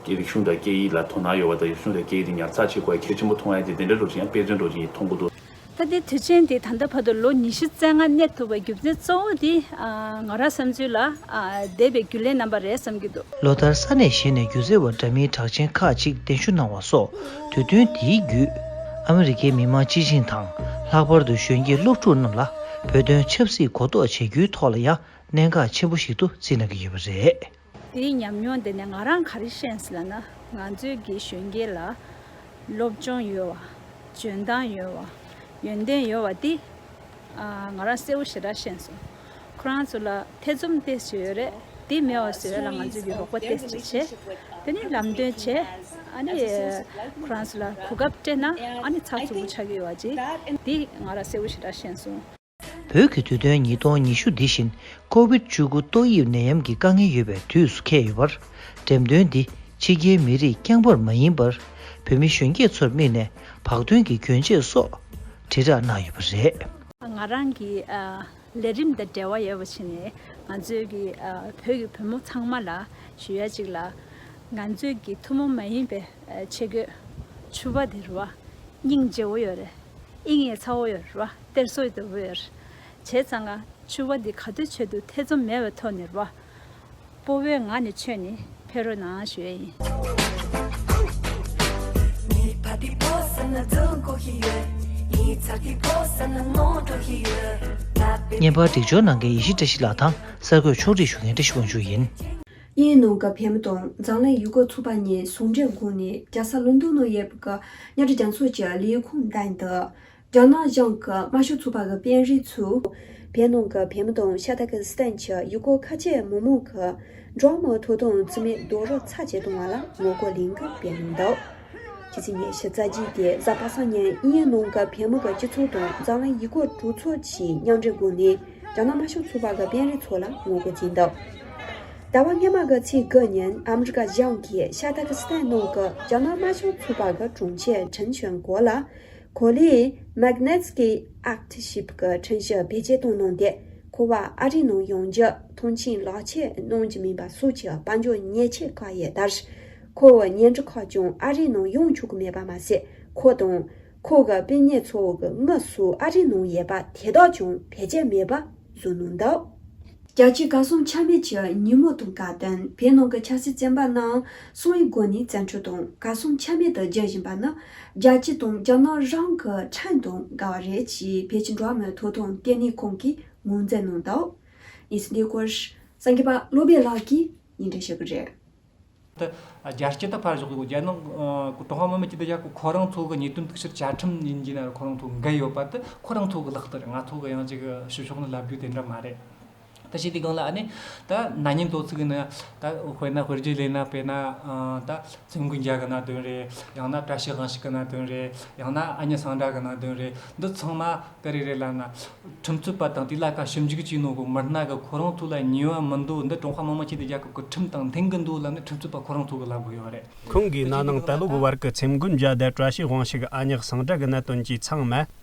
གི་རིག་གཞུང་དང་སྐད་ཡིག་ལ་དོ་སྣང་ཡོད་པ་དང་། རིག་གཞུང་དང་སྐད་ཡིག་དེ་ཉར་ཚགས་བྱེད་དགོས་ཡ་གལ་ཆེན་པོ་མཐོང་ཡ་དེ་དེ་འདྲ་འདྲ་བོ་ཅིག་ཡང་དཔེ་མཚོན་འདྲ་བོ་ཅིག་མཐོང་གི་འདུག་ད་ལྟའི་དུས་ཆེན་དེ་ད་ལྟ་བར་དུ་ལོ་ཉི་ཤུ་རྩ་ལྔ་གནས་ཐུབ་པའི་རྒྱུ་མཚན་གཙོ་བོ་དེ་ཨ་ང་རང་བསམ་ཚུལ་ལ་ཨ་འདས་པའི་རྒྱུན་ལས་རྣམ་པ་རེད་བསམ་གྱི་འདུག་ལོ་ལྟར་ས་གནས་གཞན་ནས་སྒྱུ་རྩལ་བ་འདྲ་མིན་གྲགས་ཅན་ཁག་ཅིག་གདན་ཞུ་གནང་བ་སོགས་དུས་སྟོན་འདིའི་བརྒྱུད་ཨ་མི་རི་ཀའི་མི་མང་སྤྱི་བྱིངས་དང་། ལྷག་པར་དུ་གཞོན་སྐྱེས་སློབ་ཕྲུག་རྣམས་ལ་བོད་དོན་ཆབ་སྲིད་གོ་རྟོགས་བྱེད་རྒྱུའི་ཐོག་ལ་ཡང་གནད་འགག་ཆེན་པོ་ཞིག་ཏུ་བརྩི་གནང་གི་ཡོད་པ་རེད། དེའི་ཉམས་མྱོང་དེ་ནས་ང་རང་ག་རེ་ཤེས་སོང་ལབ་ན། ང་ཚོའི་གི་གཞོན་སྐྱེས་ལ་སློབ་སྦྱོང་ཡོད་པ། འཇོན་ཐང་ཡོད་པ། ཡོན་ཏན་ཡོད་པ་དེ་ཨ་ང་རང་གསལ་པོ་ཞེ་དྲག་ཤེས་སོང་། ཁོ་རང་ཚོ་ལ་ཐེ་ཚོམ་ཏོག་ཙམ་ཡོད་རེད། དེ་མེད་པ་བཟོ་ཡ་ལ་ང་ཚོས་ཀྱི་རོགས་པ་ཏོག་ཙམ་བྱས། དེ་ནས་ལམ་སྟོན་བྱས། ཨ་ནི་ཁོ་རང་ཚོ་ལ་གོ་སྐབས་སྤྲད་ན་ཨ་ནི་ཚགས་ཚུད་པོ་ཆགས་ཀྱི་ཡོད་པ་ཅིག་དེ་ང་རང་གསལ་པོ་ཞེ་དྲག་ཤེས་སོང་། བོད་ཀྱི་དུས་སྟོན་ཉིས་སྟོང་ཉི་ཤུ་འདི་བཞིན་ཀོ་བིད་བཅུ་དགུ་ཏོག་དབྱིབས་ནད་ཡམས་ཀྱི་དཀའ་ངལ་ཡོད་པའི་དུས་སུ་འཁེལ་ཡོད་པར། འགྲེམས་སྟོན་འདི་ཕྱི་རྒྱལ་མི་རིགས་རྐྱང་པར་མ་ཡིན་པར། བོད་མི་གཞོན་སྐྱེས་ཚོར་དམིགས་ནས་བག་སྟོན་གྱི་གྱོན་ཆས་སོགས་དྲིལ་བསྒྲགས་གནང་ཡོད་པ་རེད། ང་རང་གི་ཨ་ལས་རིམ་དང་འབྲེལ་བ་ཡོད་པ་བྱས་ནས་ང་ཚོའི་གི་ཨ་བོད་ཀྱི་བུ་མོ་ཚང་མ་ལ་ཞུ་ཡ་གཅིག་ལ། ང་ཚོའི་གི་ཐུན་མོང་མ་ཡིན་པའི་ཨ་ཆས་གོས་ཕྱུ་པ་དེ་རེད་བ། སྙིང་རྗེ་པོ་ཡོད་རེད། དབྱིངས་ཡང་ཚ་པོ་ཡོད་རེད་བ། གཏེར་སྲོག་ལྟ་བུ་ཡོད་རེད། བྱས་ཙང་ང་ཕྱུ་པ་འདི་ག་དུས་མཆོད་དུས་ཐེ་ཚོམ་མེད་པའི་ཐོག་ནས་རེད་བ། སྤོ་བོའི་ངང་ནས་མཆོད་ནས་ཕེབས་རོགས་གནང་ཞུ་ཡས་ཡིན། བརྙན་པར་སྒྲིག་སྦྱོར་གནང་མཁན་ཡེ་ཤེས་བཀྲ་ཤིས་ལགས་དང་གསར་འགོད་ཕྱོགས་སྒྲིག་ཞུ་མཁན་བཀྲ་ཤིས་དབང་ཕྱུག་ཡིན། དབྱིན་ཡུལ་ནང་གི་བོད་མི་དང་འཛམ་གླིང་ཡུལ་སྐོར་ཚོགས་པ་གཉིས་ཟུང་འབྲེལ་སྒོ་ནས་རྒྱལ་ས་ལོན་ཌོན་ནང་ཡོད་པའི་གི་མཉམ་འབྲེལ་རྒྱལ་ཚོགས་ཀྱི་ལས་ཁུངས་མདུན་དུ། རྒྱ་ནག་གཞུང་གི་དམར་ཤོག་ཚོགས་པ་གི་དཔོན་རིགས་ཚོས་བོད་ནང་གི་བོད་མི་དང་ཤར་ཏུར་ཀི་སི་ཐན་གྱི་ཡུལ་སྐོར་ཁག་ཅིག་མི་མང་གིས་འབྲོག་མི་ཐོབ་ཐང་རྩིས་མེད་རྡོག་རོལ་ཚབས་ཆེ་བཏང་བ་ལ་ངོ་རྒོལ་ལས་འགུལ་སྤེལ་གནང་འདུག་ཕྱི་ཚེས་ཉི་ཤུ་རྩ་གཅིག་སྟེ་གཟའ་པ་སངས་ཉིན་དབྱིན་ཡུལ་ནང་གི་བོད་མི་གི་སྤྱི་ཚོགས་དང་འཛམ་གླིང་ཡུལ་སྐོར་གྲོས་ཚོགས་ཀྱིས་མཉམ་འབྲེལ་སྒོ་ནས་རྒྱ་ནག་དམར་ཤོག་ཚོགས་པ་གི་དཔོན་རིགས་ཚོ་ལ་ངོ་རྒོལ་བྱས་འདུག་ཟླ་བ་སྔོན་མ་གི་ཚེས་དགུ་ཉིན་ཨ་མི་རི་ཀ་གཞུང་གིས་ཤར་ཏུར་ཀི་སི་ཐན་ནང་གི་རྒྱ་ནག་དམར་ཤོག་ཚོགས་པ་གི་དྲུང་ཆེ་ཁྲིན་ཆོན་གོ་ལ་གོ་ལའི་Magnitsky Act ཞེས་པའི་ཁྲིམས་གཞི་བེད་སྤྱོད་གཏོང་གནང་སྟེ། ཁོ་བ་ཨ་རིའི་ནང་ཡོང་རྒྱུ་མཐོང་ཆེན་ལག་ཆེད་གནང་རྒྱུ་མིན་པ་སོགས་ཀྱི་དཔལ་འབྱོར་ཉེས་ཆད་བཀལ་ཡོད་དེ། ཁོ་བོའི་ཉེ་འབྲེལ་ཁག་ཀྱང་ཨ་རིའི་ནང་ཡོང་ཆོག་གི་མེད་པ་མ་ཟད། ཁོ་དང་ཁོ་གི་སྤུན་ཉེ་ཚོ་གི་དངུལ་སོགས་ཨ་རིའི་ནང་ཡོད་པ་དེ་དག་ཀྱང་བེད་སྤྱད་མེད་པ་བཟོས་གནང་འདུག་རྒྱལ་སྤྱིའི་གར་སོང་ཆ་མེད་ཀྱི་ཉིན་མོ་དང་བཀའ་བསྟན་བོད་ནང་གི་ཆབ་སྲིད་བཙོན་པ་རྣམས་གསང་བའི་སྒོ་ནས་བཙན་འཕྲོག་དང་གར་སོང་ཆ་མེད་དུ་བསྒྱུར་བཞིན་པ་ནི། རྒྱལ་སྤྱི་དང་རྒྱ་ནག་རང་གི་ཁྲིམས་དང་འགལ་བ་རེད་ཅེས་བོད་ཀྱི་འགྲོ་བ་མིའི་ཐོབ་ཐང་ལྟེ་གནས་ཁང་གིས་ངོས་འཛིན་གནང་འདུག་གནས་ཚུལ་འདིའི་སྐོར་གསར་འགོད་པ་བློ་བྷེ་ལགས་ཀྱིས་སྙན་སྒྲོན་ཞུ་གི་རེད། ད་རྒྱལ་སྤྱི་ད་ཕར་ཞོག་གི། རྒྱ་ནག་ཀྲུང་ཧྭ་མི་དམངས་སྤྱི་མཐུན་རྒྱལ་ཁབ་ཁོ་རང་ཚོ་གི་ཉེས་དོན་གཏུག་བཤེར་བཅའ་ཁྲིམས་ཡིན་གྱི་ན་ར་ཁོ་རང་ཚོ་འགལ་ཡོད་པ་དེ་ཁོ་རང་ཚོ་གི་ལག་བསྟར། ང་ཚོ་གི་ཡང་ཅིག་ཞུ་ཕྱོགས་ནི་ལབ་རྒྱུ་དེ་འདྲ་མ་རེད། ད་བྱས་དུས་སྒང་ལ་ཨ་ནི་ད་ན་ནིང་དོ་ཚིགས་ནི་ད་དཔེར་ན་དཔེར་བརྗོད་ལས་ན། དཔེར་ན་ད་ཚེམ་མགོན་རྒྱལ་གི་ནང་དོན་རེད། ཡང་ན་བཀྲ་ཤིས་དབང་ཕྱུག་གི་ནང་དོན་རེད། ཡང་ན་ཨ་མྱེས་ཟིང་དྲ་གི་ནང་དོན་རེད། འདི་ཚང་མ་ག་རེ་རེད་ལབ་ན། ཁྲིམས་རྩོད་པ་དང་དེ་ལ་ཁ་ཞིབ་འཇུག་བྱས་ནོ་གི་མི་སྣ་གི་ཁོ་རང་ཚོ་ལ་ཉེས་པ་མི་འདུག་འདི་ཀྲུང་ཧྭ་མི་དམངས་སྤྱི་མཐུན་རྒྱལ་ཁབ་ཀྱི་ཁྲིམས་དང་མཐུན་གི་འདུག་ལབ་ནས་ཁྲིམས་རྩོད་པ་ཁོ་རང་ཚོ་གི་ལབ་དགོས་ཡོད་རེད། ཁོང་གིས་ན་ནིང་ད་ལོ་གི་བར་གྱི་ཚེམ་མགོན་རྒྱལ་དང་བཀྲ་ཤིས་དབང་ཕྱུག་ཨ་མྱེས་ཟིང་དྲ་གི་གནད་དོན་གྱི་ཚང་མ།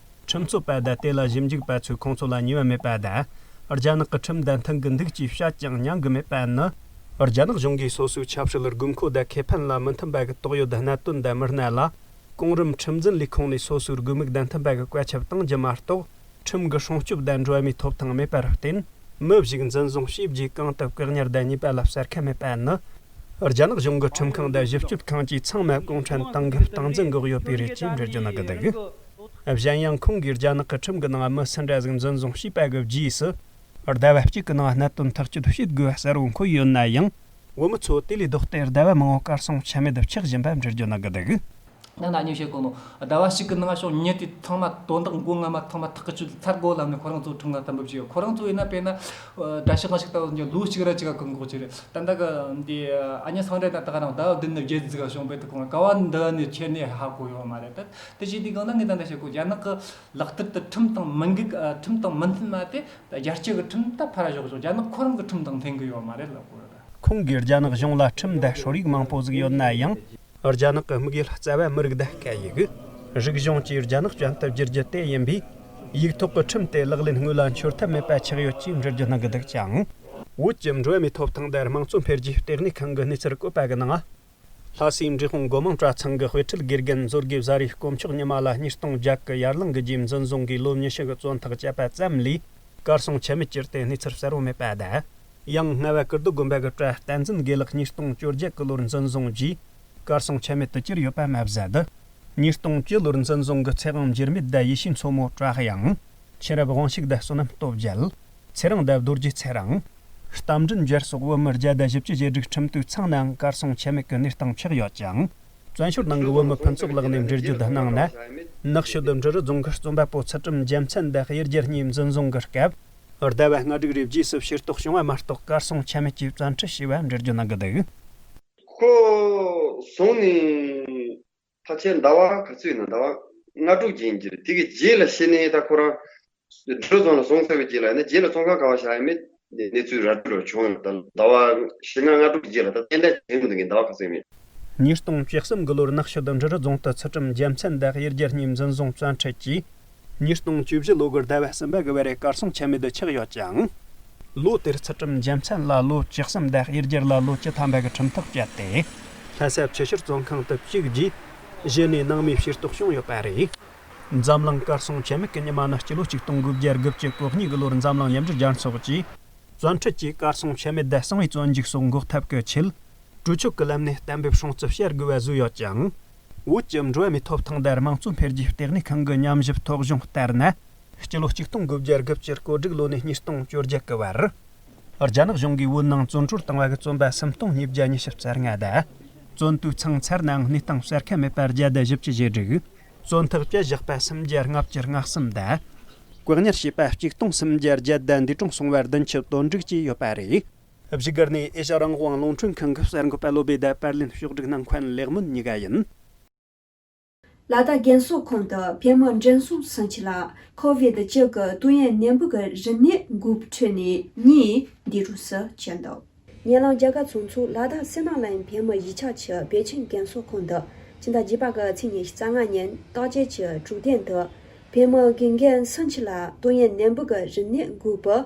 ཁྲིམས་རྩོད་པ་དང་དེ་ལ་ཞིབ་འཇུག་པ་ཚོས་ཁོང་ཚོ་ལ་ཉེས་པ་མེད་པ་དང་། རྒྱ་ནག་གི་ཁྲིམས་དང་མཐུན་གི་འདུག་ཅེས་བཤད་ཀྱང་ཉན་གི་མེད་པ་ནི། རྒྱ་ནག་གཞུང་གིས་སོ་སོའི་ཆབ་སྲིད་དགོས་མཁོ་དང་ཁེ་ཕན་ལ་མི་མཐུན་པ་གི་དོགས་ཡོད་གནད་དོན་དང་མི་སྣ་ལ། གོང་རིམ་ཁྲིམས་འཛིན་ལས་ཁུངས་ནས་སོ་སོའི་དགོས་དམིགས་དང་མཐུན་པ་གི་བཀའ་ཁྱབ་གཏང་རྒྱུ་མ་གཏོགས། ཁྲིམས་ཀྱི་སྲུང་སྐྱོབ་དང་འགྲོ་བ་མིའི་ཐོབ་ཐང་མེད་པར་བརྟེན། མི་ཞིག་འཛིན་བཟུང་བྱས་རྗེས་གང་དུ་བཀག་ཉར་དང་ཉེས་པ་ལ་གསལ་ཁ་མེད་པ་ནི། རྒྱ་ནག་གཞུང་གི་ཁྲིམས་ཁང་དང་ཞིབ་དཔྱོད་ཁང་བཅས་ཚང་མ་གུང་ཁྲན་ཏང་གིས་སྟངས་འཛིན་འགོག་ཡོད་པའི་རེད་ཅེས་འགྲེལ་བརྗོད་གནང་གི་འདུག་གཞན་ཡང་ཁོང་གིས་རྒྱ་ནག་གི་ཁྲིམས་ཀྱི་ནང་མི་སུ་འདྲ་ཞིག་འཛིན་བཟུང་བྱས་པ་གི་རྗེས་སུ། ཟླ་བ་གཅིག་གི་ནང་གནད་དོན་ཐག་གཅོད་བྱེད་དགོས་པ་གསལ་བོ་འཁོད་ཡོད་ན་ཡང་། བོད་མི་ཚོ་དེ་ལས་ལྡོག་སྟེ་ཟླ་བ་མང་པོ་གར་སོང་ཆ་མེད་དུ་ཆགས་བཞིན་པ་འགྲེལ་བརྗོད་གནང་གི་འདུག་ཡང་ན་ཉིན་ཤས་གོང་ནང་ཟླ་བ་གཅིག་གི་ནང་ཕྱོགས་ཉིན་དེ་ཚང་མ་དོན་དག་མགོ་རྔ་མ་ཚང་མ་ཐག་གི་ཆོད་ཚར་དགོས་ལབ་ནས་ཁོ་རང་ཚོ་ཁྲིམས་ཁང་དམ་འབུལ་བྱས་ཡོད། ཁོ་རང་ཚོ་ཡིན་ན་དཔེར་ན་བཀྲ་ཤིས་དབང་ཕྱུག་ལྟ་བུ་ལོ་གཅིག་ར་གཅིག་ག་གང་འགོག་བྱས་རེད། ད་ལྟ་གི་འདི་ཨ་མྱེས་ཟིང་དྲ་ད་ལྟ་ག་རང་ཟླ་བ་བདུན་ནས་བརྒྱད་ཙམ་ཞིག་བྱུང་བས། དེ་ཁོང་ག་བ་འདི་ནས་ཁྱེར་ནས་ཧ་གོ་ཡོད་མ་རེད། ད་དེ་བྱས་དུས་སྒང་ལ་ངས་ད་ལྟ་བཤད་གོ། རྒྱ་ནག་གི་ལག་བསྟར་དེ་ཁྲིམས་དང་མི་འགལ། ཨ། ཁྲིམས་དང་མི་མཐུན་མ་དེ་རྒྱལ་སྤྱི་གི་ཁྲིམས་ད་ཕར་བཞག་ཞོག་རྒྱ་ནག་ཁོ་རང་གི་ཁྲིམས་དང་མཐུན་གི་ཡོད་མ་རེད་ལབ་གོ་རེད། ཁོང་གིས་རྒྱ་ནག་གཞུང་ལ་ཁྲིམས་དང་སྲོལ་ཡིག་མང་པོ་ཟིག་ཡོད་ན་ཡང་། རྒྱ་ནག་གི་དམིགས་ཡུལ་རྩ་བ་མི་རིགས་དང་སྐད་ཡིག་རིག་གཞུང་བཅས་རྒྱ་ནག་ཅན་དུ་བསྒྱུར་རྒྱུ་དེ་ཡིན་པས། ཡིག་ཐོག་གི་ཁྲིམས་དེ་ལག་ལེན་དངོས་ལ་འཁྱོལ་ཐབས་མེད་པ་ཆགས་ཡོད་ཅེས་འགྲེལ་བརྗོད་གནང་གི་འདུག་ཀྱང་། བོད་ཀྱི་འགྲོ་བ་མིའི་ཐོབ་ཐང་དང་དམངས་གཙོ་འཕེལ་རྒྱས་ལྟེ་གནས་ཁང་གི་གནས་ཚུལ་བཀོད་པ་གི་ནང་། ལྷ་སའི་འབྲས་སྤུངས་སྒོ་མང་གྲྭ་ཚང་གི་དཔེ་ཁྲིད་དགེ་རྒན་མཛོད་དགེ་བཟའ་རིས་དཀོན་མཆོག་ཉི་མ་ལ་ཉིས་སྟོང་བརྒྱད་གི་ཡར་ལངས་ཀྱི་རྗེས་འཛིན་བཟུང་གིས་ལོ་ཉི་ཤུ་གི་བཙོན་ཐག་བཅད་པ་ཙམ་ལས་གར་སོང་ཆ་མེད་གྱུར་ཏེ་གནས་ཚུལ་གསལ་བོ་མེད་པ་དང་། ཡང་སྔ་བ་ཀིརྟི་དགོན་པ་གི་གྲྭ་བསྟན་འཛིན་དགེ་ལེགས་ཉིས་སྟོང་བཅོ་བརྒྱད་གི་ལོར་འཛིན་བཟུང་རྗེས་གར་སོང་ཆ་མེད་དུ་གྱུར་ཡོད་པ་མ་ཟད། ཉིས་སྟོང་བཅུ་ལོར་འཛིན་བཟུང་གི་ཚེ་དབང་འགྱུར་མེད་དང་ཡེ་ཤེས་མཚོ་མོ་བཀྲ་དབྱངས། ཆུ་རབས་དབང་ཕྱུག་དང་བསོད་ནམས་སྟོབས་རྒྱལ། ཚེ་རིང་དང་རྡོ་རྗེ་ཚེ་རིང་། རྟ་མགྲིན་རྒྱལ་སོགས་བོད་མི་བརྒྱ་དང་བཞི་བཅུ་ཞེ་དྲུག་ཁྲིམས་དོན་ཚང་ནའང་གར་སོང་ཆ་མེད་ཀྱི་གནས་སྟངས་ཆགས་ཡོད་ཅིང་། བཙན་བྱོལ་ནང་གི་བོད་མི་ཕུན་ཚོགས་ལགས་ནས་འགྲེལ་བརྗོད་གནང་ན། ནག་ཤོད་འབྲི་རུ་རྫོང་གི་རྩོམ་པ་པོ་ཚུལ་ཁྲིམས་རྒྱལ་མཚན་དང་གཡུ་རྒྱལ་གཉིས་འཛིན་བཟུང་གི་སྐབས། ཟླ་བ་ལྔ་དྲུག་རེའི་རྗེས་སུ་ཕྱིར་རྟོག་བྱུང་བ་མ་གཏོགས་གར་སོང་ཆ་མེད་ཀྱིས་བཙན་ཁྲིད་བྱས་པ་འགྲེལ་བརྗོད་གནང་གི་འདུག་ཁོ་སོང་ནས་ཕལ་ཆེར་ཟླ་བ་ག་ཚོད་ཡིན་ན་ཟླ་བ་ལྔ་དྲུག་ཅིག་ཡིན་གྱི་རེད། དེ་གི་རྗེས་ལ་ཕྱིན་ནས་ད་ཁོ་རང་འབྲི་རུ་རྫོང་ལ་སོང་ཚར་བའི་རྗེས་ལ་ནི་རྗེས་ལ་བཙོན་ཁང་ག་བ་བཞག་ཡོད་མེད་གནས་ཚུལ་ར་སྤྲོད་ར་བྱུང་ཡོད། ད་ཟླ་བ་བཞི་ལྔ་ལྔ་དྲུག་གི་རྗེས་ལ་ད་ཏན་ཏན་བྱུང་མི་འདུག་ངས་ཟླ་བ་ག་ཚོད་ཡིན་མེད། ཉིས་སྟོང་བཅུ་གསུམ་གི་ལོར་ནག་ཤོད་འབྲི་རུ་རྫོང་དུ་ཚུལ་ཁྲིམས་རྒྱལ་མཚན་དང་གཡུ་རྒྱལ་གཉིས་འཛིན་བཟུང་བཙན་ཁྲིད་ཀྱིས། ཉིས་སྟོང་བཅུ་བཞི་ལོ་གི་ཟླ་བ་གསུམ་པ་གི་བར་རེ་གར་སོང་ཆ་མེད་དུ་ཆགས་ཡོད་ཅིང་། ལོ་དེར་ཚུལ་ཁྲིམས་རྒྱལ་མཚན་ལ་ལོ་བཅུ་གསུམ་དང་གཡུ་རྒྱལ་ལ་ལོ་བཅུ་ཐམ་པ་གི་ཁྲིམས་ཐག་བཅད་དེ། ལྷ་ས་ཆུ་བཞི་བཙོན་ཁང་དུ་བཅུག་རྗེས་གཞི་ནས་ནང་མིའི་ཕྱིར་རྟོག་བྱུང་ཡོད་པ་རེད། འཛམ་གླིང་གར་སོང་ཆ་མེད་ཀྱི་ཉི་མ་ནི་སྤྱི་ལོ་ཆིག་སྟོང་དགུ་བརྒྱ་དགུ་བཅུ་གོ་གཉིས་གི་ལོར་འཛམ་གླིང་མཉམ་འབྲེལ་རྒྱལ་ཚོགས་ཀྱིས། བཙན་ཁྲིད་ཀྱིས་གར་སོང་ཆ་མེད་དང་གསང་བའི་བཙོན་འཇུག་སོགས་འགོག་ཐབས་ཀྱི་ཆེད། གྲོས་ཆོད་ཀྱི་ལམ་ནས་གཏན་འབེབས་སྲུང་བརྩི་བྱ་དགོས་པ་བཟོས་ཡོད་ཅིང་། བོད་ཀྱི་འགྲོ་བ་མིའི་ཐོབ་ཐང་དང་དམངས་གཙོ་འཕེལ་རྒྱས་ལྟེ་གནས་ཁང་གི་ཉམས་ཞིབ་ཐོ་གཞུང་ལྟར་ན། སྤྱི་ལོ་ཆིག་སྟོང་དགུ་བརྒྱ་དགུ་བཅུ་གོ་དྲུག་ལོ་ནས་ཉིས་སྟོང་བཅོ་བརྒྱད་ཀྱི་བར། རྒྱ་ནག་གཞུང་གིས་བོད་ནང་བཙོན་གྲོལ་བཏང་བ་གི་བཙོན་པ་སུམ་སྟོང་ཉིས་བརྒྱ་ཉི་ཤུ་རྩ་ལྔ་དང་། བཙོན་དུས་ཚང་ཚར་ནའང་གནས་སྟངས་གསལ་ཁ་མེད་པ་བརྒྱ་དང་བཞི་བཅུ་ཞེ་དྲུག་བཙོན་ཐག་བཅད་བཞག་པ་སུམ་བརྒྱ་ལྔ་བཅུ་ང་གསུམ་དང་། བཀག་ཉར་བྱས་པ་གཅིག་སྟོང་སུམ་བརྒྱ་བརྒྱད་དང་འདས་གྲོངས་སོང་བ་བདུན་ཅུ་དོན་དྲུག་བཅས་ཡོད་པ་རེད། བཞུགས་སྒར་ནས་ཨེ་ཤ་རང་དབང་རླུང་འཕྲིན་ཁང་གི་གསར་འགོད་པ་བློ་བྷེ་དང་པར་ལེན་ཕྱོགས་སྒྲིག་གནང་མཁན་ལེགས་སྨོན་གཉིས་ཀ་ཡིན། ལ་དྭགས་རྒན་གསོ་ཁང་དུ་བོད་མི་མགྲོན་བསུ་སུན་ཆི་ལ་ཁོ་བིད་བཅུ་གི་ཏོག་དབྱིབས་ནད་འབུ་གི་རིམས་ནད་འགོས་པའི་ཁྲོད་ནས་གཉིས་འདས་གྲོངས་སུ་གྱུར་འདུག་ཉེ་ལམ་རྒྱ་གར་ཚོགས་གཙོ་ལ་དྭགས་སི་ནང་ལའི་བོད་མི་གཞིས་ཆགས་ཀྱི་བོད་ཆེན་རྒན་གསོ་ཁང་དུ་ཕྱི་ཟླ་བརྒྱད་པ་གི་ཚེས་ཉི་ཤུ་རྩ་ལྔ་ཉིན་བརྟག་དཔྱད་ཀྱི་གྲུབ་དོན་དུ་བོད་མི་དགེ་རྒན་སུམ་ཅུ་ལ་ཏོག་དབྱིབས་ནད་འབུ་གི་རིམས་ནད་འགོས་པའི་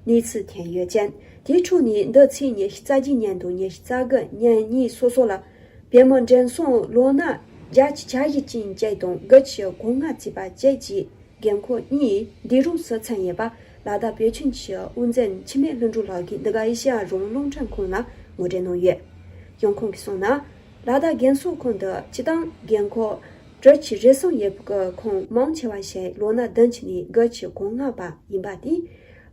གནས་ཚུལ་ཐོན་ཡོད་ཅིང་། དེའི་ཁྲོད་ནས་འདི་ཚེས་ཉི་ཤུ་རྩ་བརྒྱད་ཉིན་དང་ཉི་ཤུ་རྩ་དགུ་ཉིན་གཉིས་སོ་སོ་ལ་བོད་མི་འབྲིང་སོང་ལོ་ན་བརྒྱད་ཅུ་གྱ་བཞི་ཅན་བཅས་དང་དགུ་བཅུ་གོ་ལྔ་བརྩིས་པ་བཅས་ཀྱི་རྒན་འཁོགས་གཉིས་འདས་གྲོངས་སུ་ཕྱིན་ཡོད་པ། ལ་དྭགས་བོད་ཁྱིམ་གྱི་དབུ་འཛིན་འཆི་མེད་ལྷུན་གྲུབ་ལགས་ཀྱིས་འདི་ག་ཨེ་ཤེ་ཡ་རང་དབང་རླུང་འཕྲིན་ཁང་ལ་ངོ་སྤྲོད་གནང་ཡོད། གཞུང་ཁོངས་ཀྱིས་གསུངས་ན། ལ་དྭགས་རྒན་གསོ་ཁང་དུ་སྤྱི་བཏང་རྒན་འཁོགས་དྲུག་ཅུ་རེ་གསུམ་ཡོད་པའི་ཁོངས་མང་ཆེ་བ་ཞིག་ལོ་ན་བདུན་ཅུ་ནས་དགུ་བཅུ་གོ་ལྔ་བར་ཡིན་པ་དེས།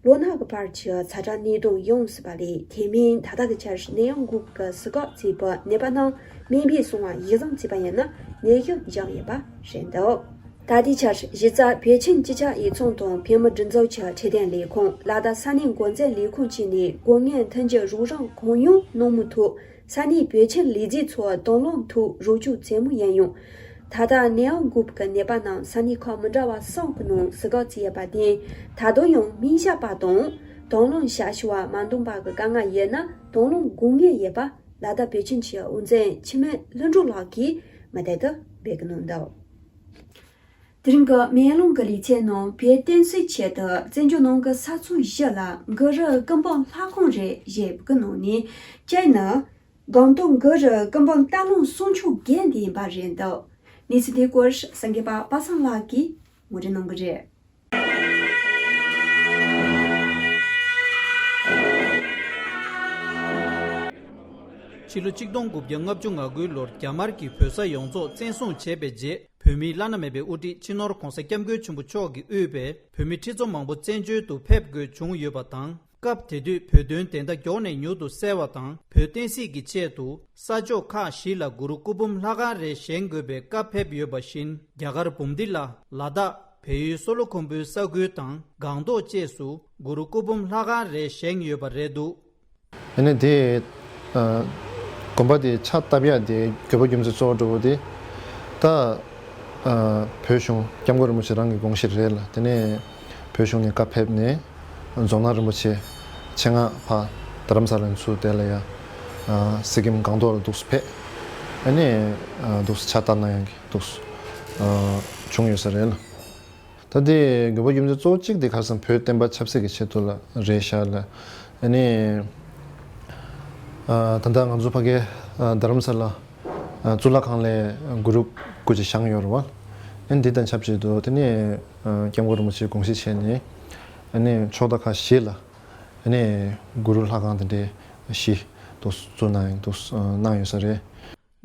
ལོ་ན་གི་བར་གྱི་ཚ་གྲང་ནད་གདོན་ཡོང་སྲིད་པ་ལས། དེ་མིན་ད་ལྟ་གི་ཆར་ནད་ཡམས་འགོས་ཀྱི་སྲིད་ཁག་བརྩིས་པའི་ནད་པ་རྣམས་སྨན་པས་གསུང་བ་གཞིར་བཟུང་བྱས་པ་ཡིན་ན་ནད་གཞི་འབྱུང་ཡོད་པ་རེད་འདུག་ད་ལྟའི་ཆར་གཞི་རྩ་བོད་ཁྱིམ་སྤྱི་ཁྱབ་ཡིག་ཚང་དང་བོད་མི་སྒྲིག་འཛུགས་ཀྱི་འཕྲོད་བསྟེན་ལས་ཁུངས། ལ་དྭགས་ས་གནས་འགོ་འཛིན་ལས་ཁུངས་བཅས་ནས་དགོས་ངེས་མཐུན་འགྱུར་རོགས་རམ་གང་ཡོང་གནང་མུས་ཐོག་ས་གནས་བོད་ཁྱིམ་ལས་བྱེད་ཚོའི་དང་བླངས་ཐོག་རོགས་སྐྱོར་བྱེད་མུས་ཡིན་ཡང་། ད་ལྟ་ནད་ཡམས་འགོས་པའི་ནད་པ་རྣམས་ས་གནས་ཁག་མི་འདྲ་བ་གསུམ་གྱི་ནང་སྲིད་ཁག་བརྩིས་ཡོད་པར་བརྟེན། ད་དུང་ཡང་སྨན་ཞབས་པ་དང་དང་བླངས་ཞབས་ཞུ་བ་མ་འདང་པ་གི་དཀའ་ངལ་ཡོད་ན་དང་བླངས་དགོས་ངེས་ཡོད་པ་ལ་དྭགས་བོད་ཁྱིམ་གྱི་དབུ་འཛིན་འཆི་མེད་ལྷུན་གྲུབ་ལགས་ཀྱིས་མུ་མཐུད་དུ་འབོད་སྐུལ་གནང་འདུག་དེ་རིང་གི་མེ་ལོང་གི་ལེ་ཚན་ནང་བོད་བསྟན་སྲིད་ཆེད་དུ་བཙན་བྱོལ་ནང་གི་ས་མཚམས་བཞི་ལ་གུ་རུ་སྐུ་འབུམ་ལྷ་ཁང་རེ་བཞེངས་པའི་ནང་ནས་གཅིག་ནི་སྒང་ཏོག་གུ་རུ་སྐུ་འབུམ་སྟག་ལུང་གསུང་ཆོས་དགོན་དེ་ཡིན་པ་རེད་འདུག་གནས་ཚུལ་དེའི་སྐོར་གསར་འགོད་པ་པ་སངས་ལགས་ཀྱིས་ངོ་སྤྲོད་གནང་གི་རེད། ཕྱི་ལོ་ཆིག་སྟོང་དགུ་བརྒྱ་ལྔ་བཅུ་ང་དགུའི་ལོར་རྒྱ་དམར་གྱིས་བོད་ས་ཡོངས་རྫོགས་བཙན་བཟུང་བྱས་པའི་རྗེས། བོད་མིའི་བླ་ན་མེད་པའི་དབུ་ཁྲིད་སྤྱི་ནོར་༧གོང་ས་༧སྐྱབས་མགོན་ཆེན་པོ་མཆོག་གིས་དབུས་པའི་བོད་མི་ཁྲི་ཚོ་མང་པོ་བཙན་བྱོལ་དུ་ཕེབས་དགོས་བྱུང་ཡོད་པ་དང་། སྐབས་དེ་དུས་བོད་དོན་བདེན་མཐའ་མགྱོགས་ནས་མྱུར་དུ་གསལ་བ་དང་། བོད་བསྟན་སྲིད་ཀྱི་ཆེད་དུ་ས་ཕྱོགས་ཁག་བཞི་ལ་གུ་རུ་སྐུ་འབུམ་ལྷ་ཁང་རེ་བཞེངས་དགོས་པའི་བཀའ་ཕེབས་ཡོད་པ་བཞིན། རྒྱ་གར་འབུམ་སྡེ་ལ་ལ་དྭགས་བལ་ཡུལ་སོ་ལོ་ཁོན་པོའི་ས་ཁུལ་དང་སྒང་ཏོག་བཅས་སུ་གུ་རུ་སྐུ་འབུམ་ལྷ་ཁང་རེ་བཞེངས་ཡོད་པ་རེད་འདུག་ཨ་ནི་དེ། ཨ། དགོན་པ་དེ་ཕྱག་བཏབ་ཡ་དེ་དགོས་པ་རྒྱུ་མཚན་གཙོ་བོ་འདྲ་བོ་དེ། ད། ཨ། བོད་གཞུང་སྐྱབས་མགོན་རིན་པོ་ཆེ་རང་གི་དགོངས་གཞི་རེད་ལ། དེ་ནས་བོད་གཞུང་ནས་བཀའ་ཕེབས་ནས་རྫོང་ནང་རིན་པོ་ཆེ་ཆེད་མངགས་ཕར་རྡ་རམ་ས་ལ་ནས་ཚུར་དེ་ལ་ཡ། ཨ། སི་ཀིམ་སྒང་ཏོག་ལ་འདུག་སེ་ཕེབས། ཨ་ནི། ཨ། འདུག་སེ་ཕྱག་བཏབ་གནང་ཡ་གི་འདུག་སེ། ཨ། བྱུང་ཡོད་ས་རེད་ལ། ད་དེ་དགོས་པ་རྒྱུ་མཚན་གཙོ་བོ་གཅིག་དེ་ག་རེ་ཟེར་ན་བོད་བསྟན་པ་ཆབ་སྲིད་ཀྱི་ཆེད་དུ་ལ་རེད་ཤག་ལ། ཨ་ནི། ཨ། ད་ལྟ་ང་ཚོ་ཕ་གའི། ཨ། རྡ་རམ་ས་ལ། ཨ། གཙུག་ལག་ཁང་ལ་གུ་རུ་སྐུ་ཅིག་བཞེངས་ཡོད་རེད་བ། ཨ་ནི་འདི་དང་ཆབས་ཅིག་ཏུ་དེ་ནས། ཨ། སྐྱབས་མགོན་རིན་པོ་ཆེའི་དགོངས་གཞི་བྱས་ནས། ཨ་ནི་ཕྱོགས་མཐའ་ཁག་བཞི་ལ། ཨ་ནི་གུ་རུ་ལྷ་ཁང་དེ་འདྲའི་བཞི་འདུག་སེ་བཙུགས་གནང་ཡོད། འདུག་སེ་གནང་ཡོད་ས་རེད།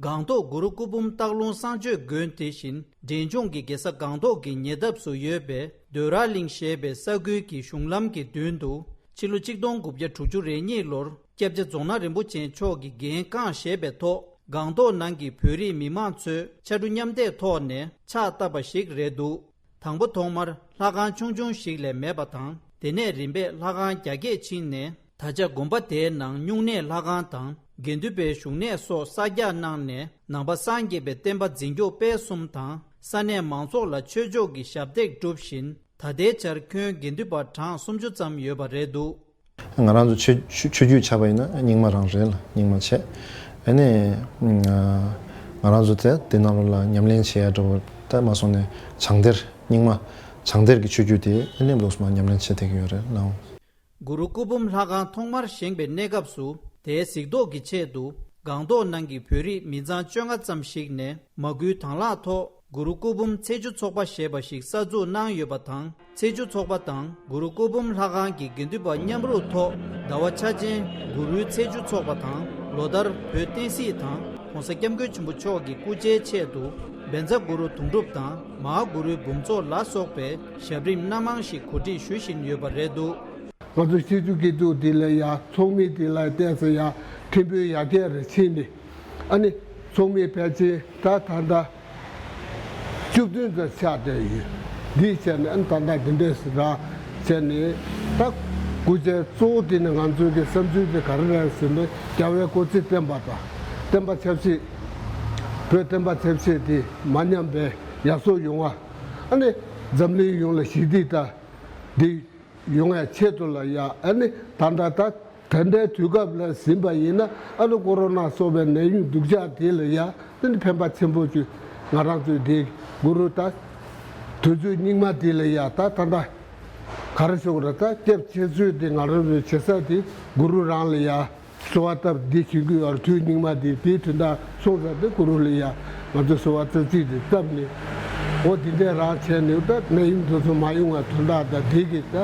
སྒང་ཏོག་གུ་རུ་སྐུ་འབུམ་སྟག་ལུང་གསང་སྤྱོད་དགོན་དེ་བཞིན་འབྲས་ལྗོངས་ཀྱི་རྒྱལ་ས་སྒང་ཏོག་གི་ཉེ་འདབས་སུ་ཡོད་པའི་འདོད་ར་གླིང་ཞེས་པའི་ས་ཁུལ་གྱི་གཞུང་ལམ་གྱི་མདུན་དུ། ཕྱི་ལོ་ཆིག་སྟོང་དགུ་བརྒྱ་དྲུག་ཅུ་རེ་གཉིས་ལོར་སྐྱབས་རྗེ་རྫོང་ནག་རིན་པོ་ཆེ་མཆོག་གིས་འགན་བསྐངས་བཞེས་པའི་ཐོག་སྒང་ཏོག་ནང་གི་བོད་རིགས་མི་མང་ཚོས་ཕྱར་གྲུ་མཉམ་འདེགས་ཐོག་ནས་ཕྱག་བཏབ་པ་ཞིག་རེད་འདུག་དང་པོ་ཐོག་མར་ལྷ་ཁང་ཆུང་ཆུང་ཞིག་ལས་མེད་པ་དང་། དེ་ནས་རིམ་པས་ལྷ་ཁང་རྒྱ་སྐྱེད་ཕྱིན་ནས། ད་ཆ་དགོན་པ་དེའི་ནང་སྨྱུང་གནས་ལྷ་ཁང་དང་དགེ་འདུན་པའི་བཞུགས་གནས་སོགས་གསར་རྒྱག་གནང་ནས། ནང་པ་སངས་རྒྱས་པའི་བསྟན་པ་འཛིན་སྐྱོང་སྤེལ་གསུམ་དང་། ས་གནས་མང་ཚོགས་ལ་ཆོས་ཕྱོགས་ཀྱི་ཞབས་འདེགས་བསྒྲུབས་བཞིན། ད་ལྟའི་ཆར་ཁྱོན་དགེ་འདུན་པ་གྲངས་སུམ་ཅུ་ཙམ་ཡོད་པ་རེད་འདུག་ང་རང་ཚོ་ཆོས་ཆོས་ཆོས་བརྒྱུད་ཆ་བ་ཡིན་ན་རྙིང་མ་རང་རེད་ལ། རྙིང་མ་བྱས། ཨ་ནི། ང་རང་ཚོ་དེ་དེ་ནང་ལོགས་ལ་ཉམས་ལེན་བྱེད་ཡ་འདྲ་བོ་ད་མ་སོང་ནས་བྱང་གཏེར་རྙིང་མ། བྱང་གཏེར་གྱི་ཆོས་བརྒྱུད་དེ་ཨ་ནི་ལོགས་སུ་མར་ཉམས་ལེན་བྱེད་བསྡད་ཀྱི་ཡོད་རེད་ལགས། གུ་རུ་སྐུ་འབུམ་ལྷ་ཁང་ཐོག་མར་བཞེངས་པའི་གནས་སྐབས་སུ། དེའི་གཟིགས་རྟོག་གི་ཆེད་དུ་སྒང་ཏོག་ནང་གི་བོད་རིགས་མི་ཚང་བཅོ་ལྔ་ཙམ་ཞིག་ནས་མ་སྐུལ་དང་བླངས་ཐོག་གུ་རུ་སྐུ་འབུམ་ཚེས་བཅུ་ཚོགས་པ་ཞེས་པ་ཞིག་གསར་འཛུགས་གནང་ཡོད་པ་དང་། ཚེས་བཅུ་ཚོགས་པ་དང་གུ་རུ་སྐུ་འབུམ་ལྷ་ཁང་གི་དགེ་འདུན་པ་མཉམ་རུབ་ཐོག་ཟླ་བ་འཆར་ཅན་གུ་རུའི་ཚེས་བཅུ་ཚོགས་པ་དང་། ལོ་ལྟར་བོད་བསྟན་སྲིད་དང་༧གོང་ས་༧སྐྱབས་མགོན་ཆེན་པོ་མཆོག་གི་སྐུ་ཕྱྭའི་ཆེད་དུ་བཛྲ་གུ་རུ་དུང་སྒྲུབ་དང་མ་ཧཱ་གུ་རུའི་འབུམ་ཚོགས་ལ་སོགས་པའི་ཞབས་རིམ་སྣ་མང་ཞིག་གོ་སྒྲིག་ཞུ་བཞིན་ཡོད་པ་རེད་འདུག་ང་ཚོ་ཆོས་བརྒྱུད་སྐྱིད་སྡུག་དེ་ལ་ཡ་ཚོགས་མི་དེ་ལ་བལྟས་ཚེ་ཡ་ཕྲན་བུ་ཡར་རྒྱས་རེ་ཕྱིན་ནས། ཨ་ནི་ཚོགས་མི་ཕལ་ཆེར་ད་ད་ལྟ་བཅུ་བདུན་ཙམ་ཆགས་བསྡད་ཡོད། འདི་བྱས་ནས་ཨ་ནི་ད་ལྟ་འདི་འདྲས་སུ་རག་བྱས་ནས། ད་སྐུ་ཕྱྭ་གཙོ་བོ་དེ་ནི་ང་ཚོའི་གི་བསམ་ཚུལ་དེ་ག་རེ་རེད་ཟེར་ན། རྒྱལ་བའི་སྐུ་ཚེ་བརྟན་པ་དང་། བསྟན་པ་ཆབ་སྲིད། བོད་བསྟན་པ་ཆབ་སྲིད་དེ་མ་ཉམས་པའི་ཡར་སོང་ཡོང་བ། ཨ་ནི་འཛམ་གླིང་ཡོངས་ལ་ཞི་བདེ་དང་འདི་ཡོང་བའི་ཆེད་དུ་ལ་ཡ། ཨ་ནི་ད་ལྟ་ད་ ད་ལྟའི་དུས་སྐབས་ལ་ཟིན་པ་ཡིན་ན། ཨ་ནི་ཀོ་རོ་ན་སོགས་པའི་ནད་ཡམས་སྡུག་ཅག་དེ་ལ་ཡ་དེ་ནི་ཕན་པ་ཆེན་པོ་ཅིག་ང་རང་ཚོས་དེ་གུ་རུ་ད་དུས་ཚོད་སྙིགས་མ་དེ་ལ་ཡ་ད་ད་ད་ག་རེ་ཟེར་དགོས་རེད། ད་སྐྱབས་ཆེ་ཤོས་དེ་ང་རང་ཚོས་བྱེད་ས་དེ་གུ་རུ་རང་ལ་ཡ་གསོལ་བ་བཏབ་འདི་བྱེད་ཀྱི་ཡོད་རེད། དུས་སྙིགས་མ་དེ་དེའི་དོན་དག་སོང་ཙང་དེ་གུ་རུ་ལ་ཡ་ང་ཚོས་གསོལ་བ་རྩེ་གཅིག་དེ་བཏབ་ནས། འོ་འདི་འདྲས་རང་བྱས་ནས་ད་ནད་ཡམས་དེ་ཚོ་མ་ཡོང་བའི་དོན་དག་དང་དེ་གི་ད་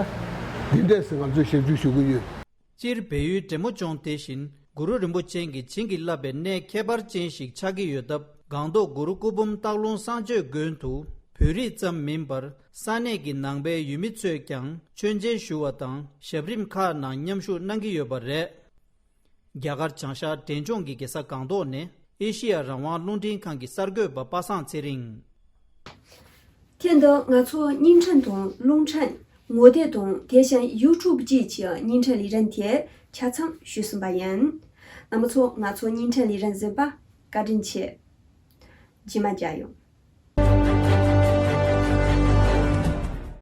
འདི་འདྲས་སེ་ང་ཚོས་ཞབས་ཞུ་ཞུ་གི་ཡོད། སྤྱིར་བལ་ཡུལ་འབྲས་མོ་ལྗོངས་དེ་བཞིན་གུ་རུ་རིན་པོ་ཆེ་གིས་བྱིན་གྱིས་བརླབས་པའི་གནས་ཁྱད་པར་ཅན་ཞིག་ཆགས་ཀྱི་ཡོད་སྟབས། སྒང་ཏོག་གུ་རུ་སྐུ་འབུམ་སྟག་ལུང་བསང་མཆོད་དགོན་དུ་བོད་རིགས་ཙམ་མིན་པར་ས་གནས་ཀྱི་ནང་པའི་ཡུལ་མི་ཚོས་ཀྱང་མཆོད་མཇལ་ཞུ་བ་དང་། ཞབས་རིམ་ཁག་ནང་མཉམ་ཞུགས་གནང་གི་ཡོད་པ་རེད། རྒྱ་གར་བྱང་ཤར་འབྲས་ལྗོངས་ཀྱི་རྒྱལ་ས་སྒང་ཏོག་ནས་ཨེ་ཤི་ཡ་རང་དབང་རླུང་འཕྲིན་ཁང་གི་གསར་འགོད་པ་པ་སངས་ཚེ་རིང་། ཐེངས་འདིར་ང་ཚོ་བརྙན་འཕྲིན་དང་རླུང་འཕྲིན། ངོ་དེབ་དང་དེ་བཞིན་ཡུ་ཊུབ་བཅས་ཀྱི་བརྙན་འཕྲིན་ལས་རིམ་དེ་ཆ་ཚང་ཞུས་ཟིན་པ་ཡིན། རྣམ་པ་ཚོ་ང་ཚོ་བརྙན་འཕྲིན་ལས་རིམ་གཟིགས་པར་བཀའ་དྲིན་ཆེ། རྗེས་མ་མཇལ་ཡོང་།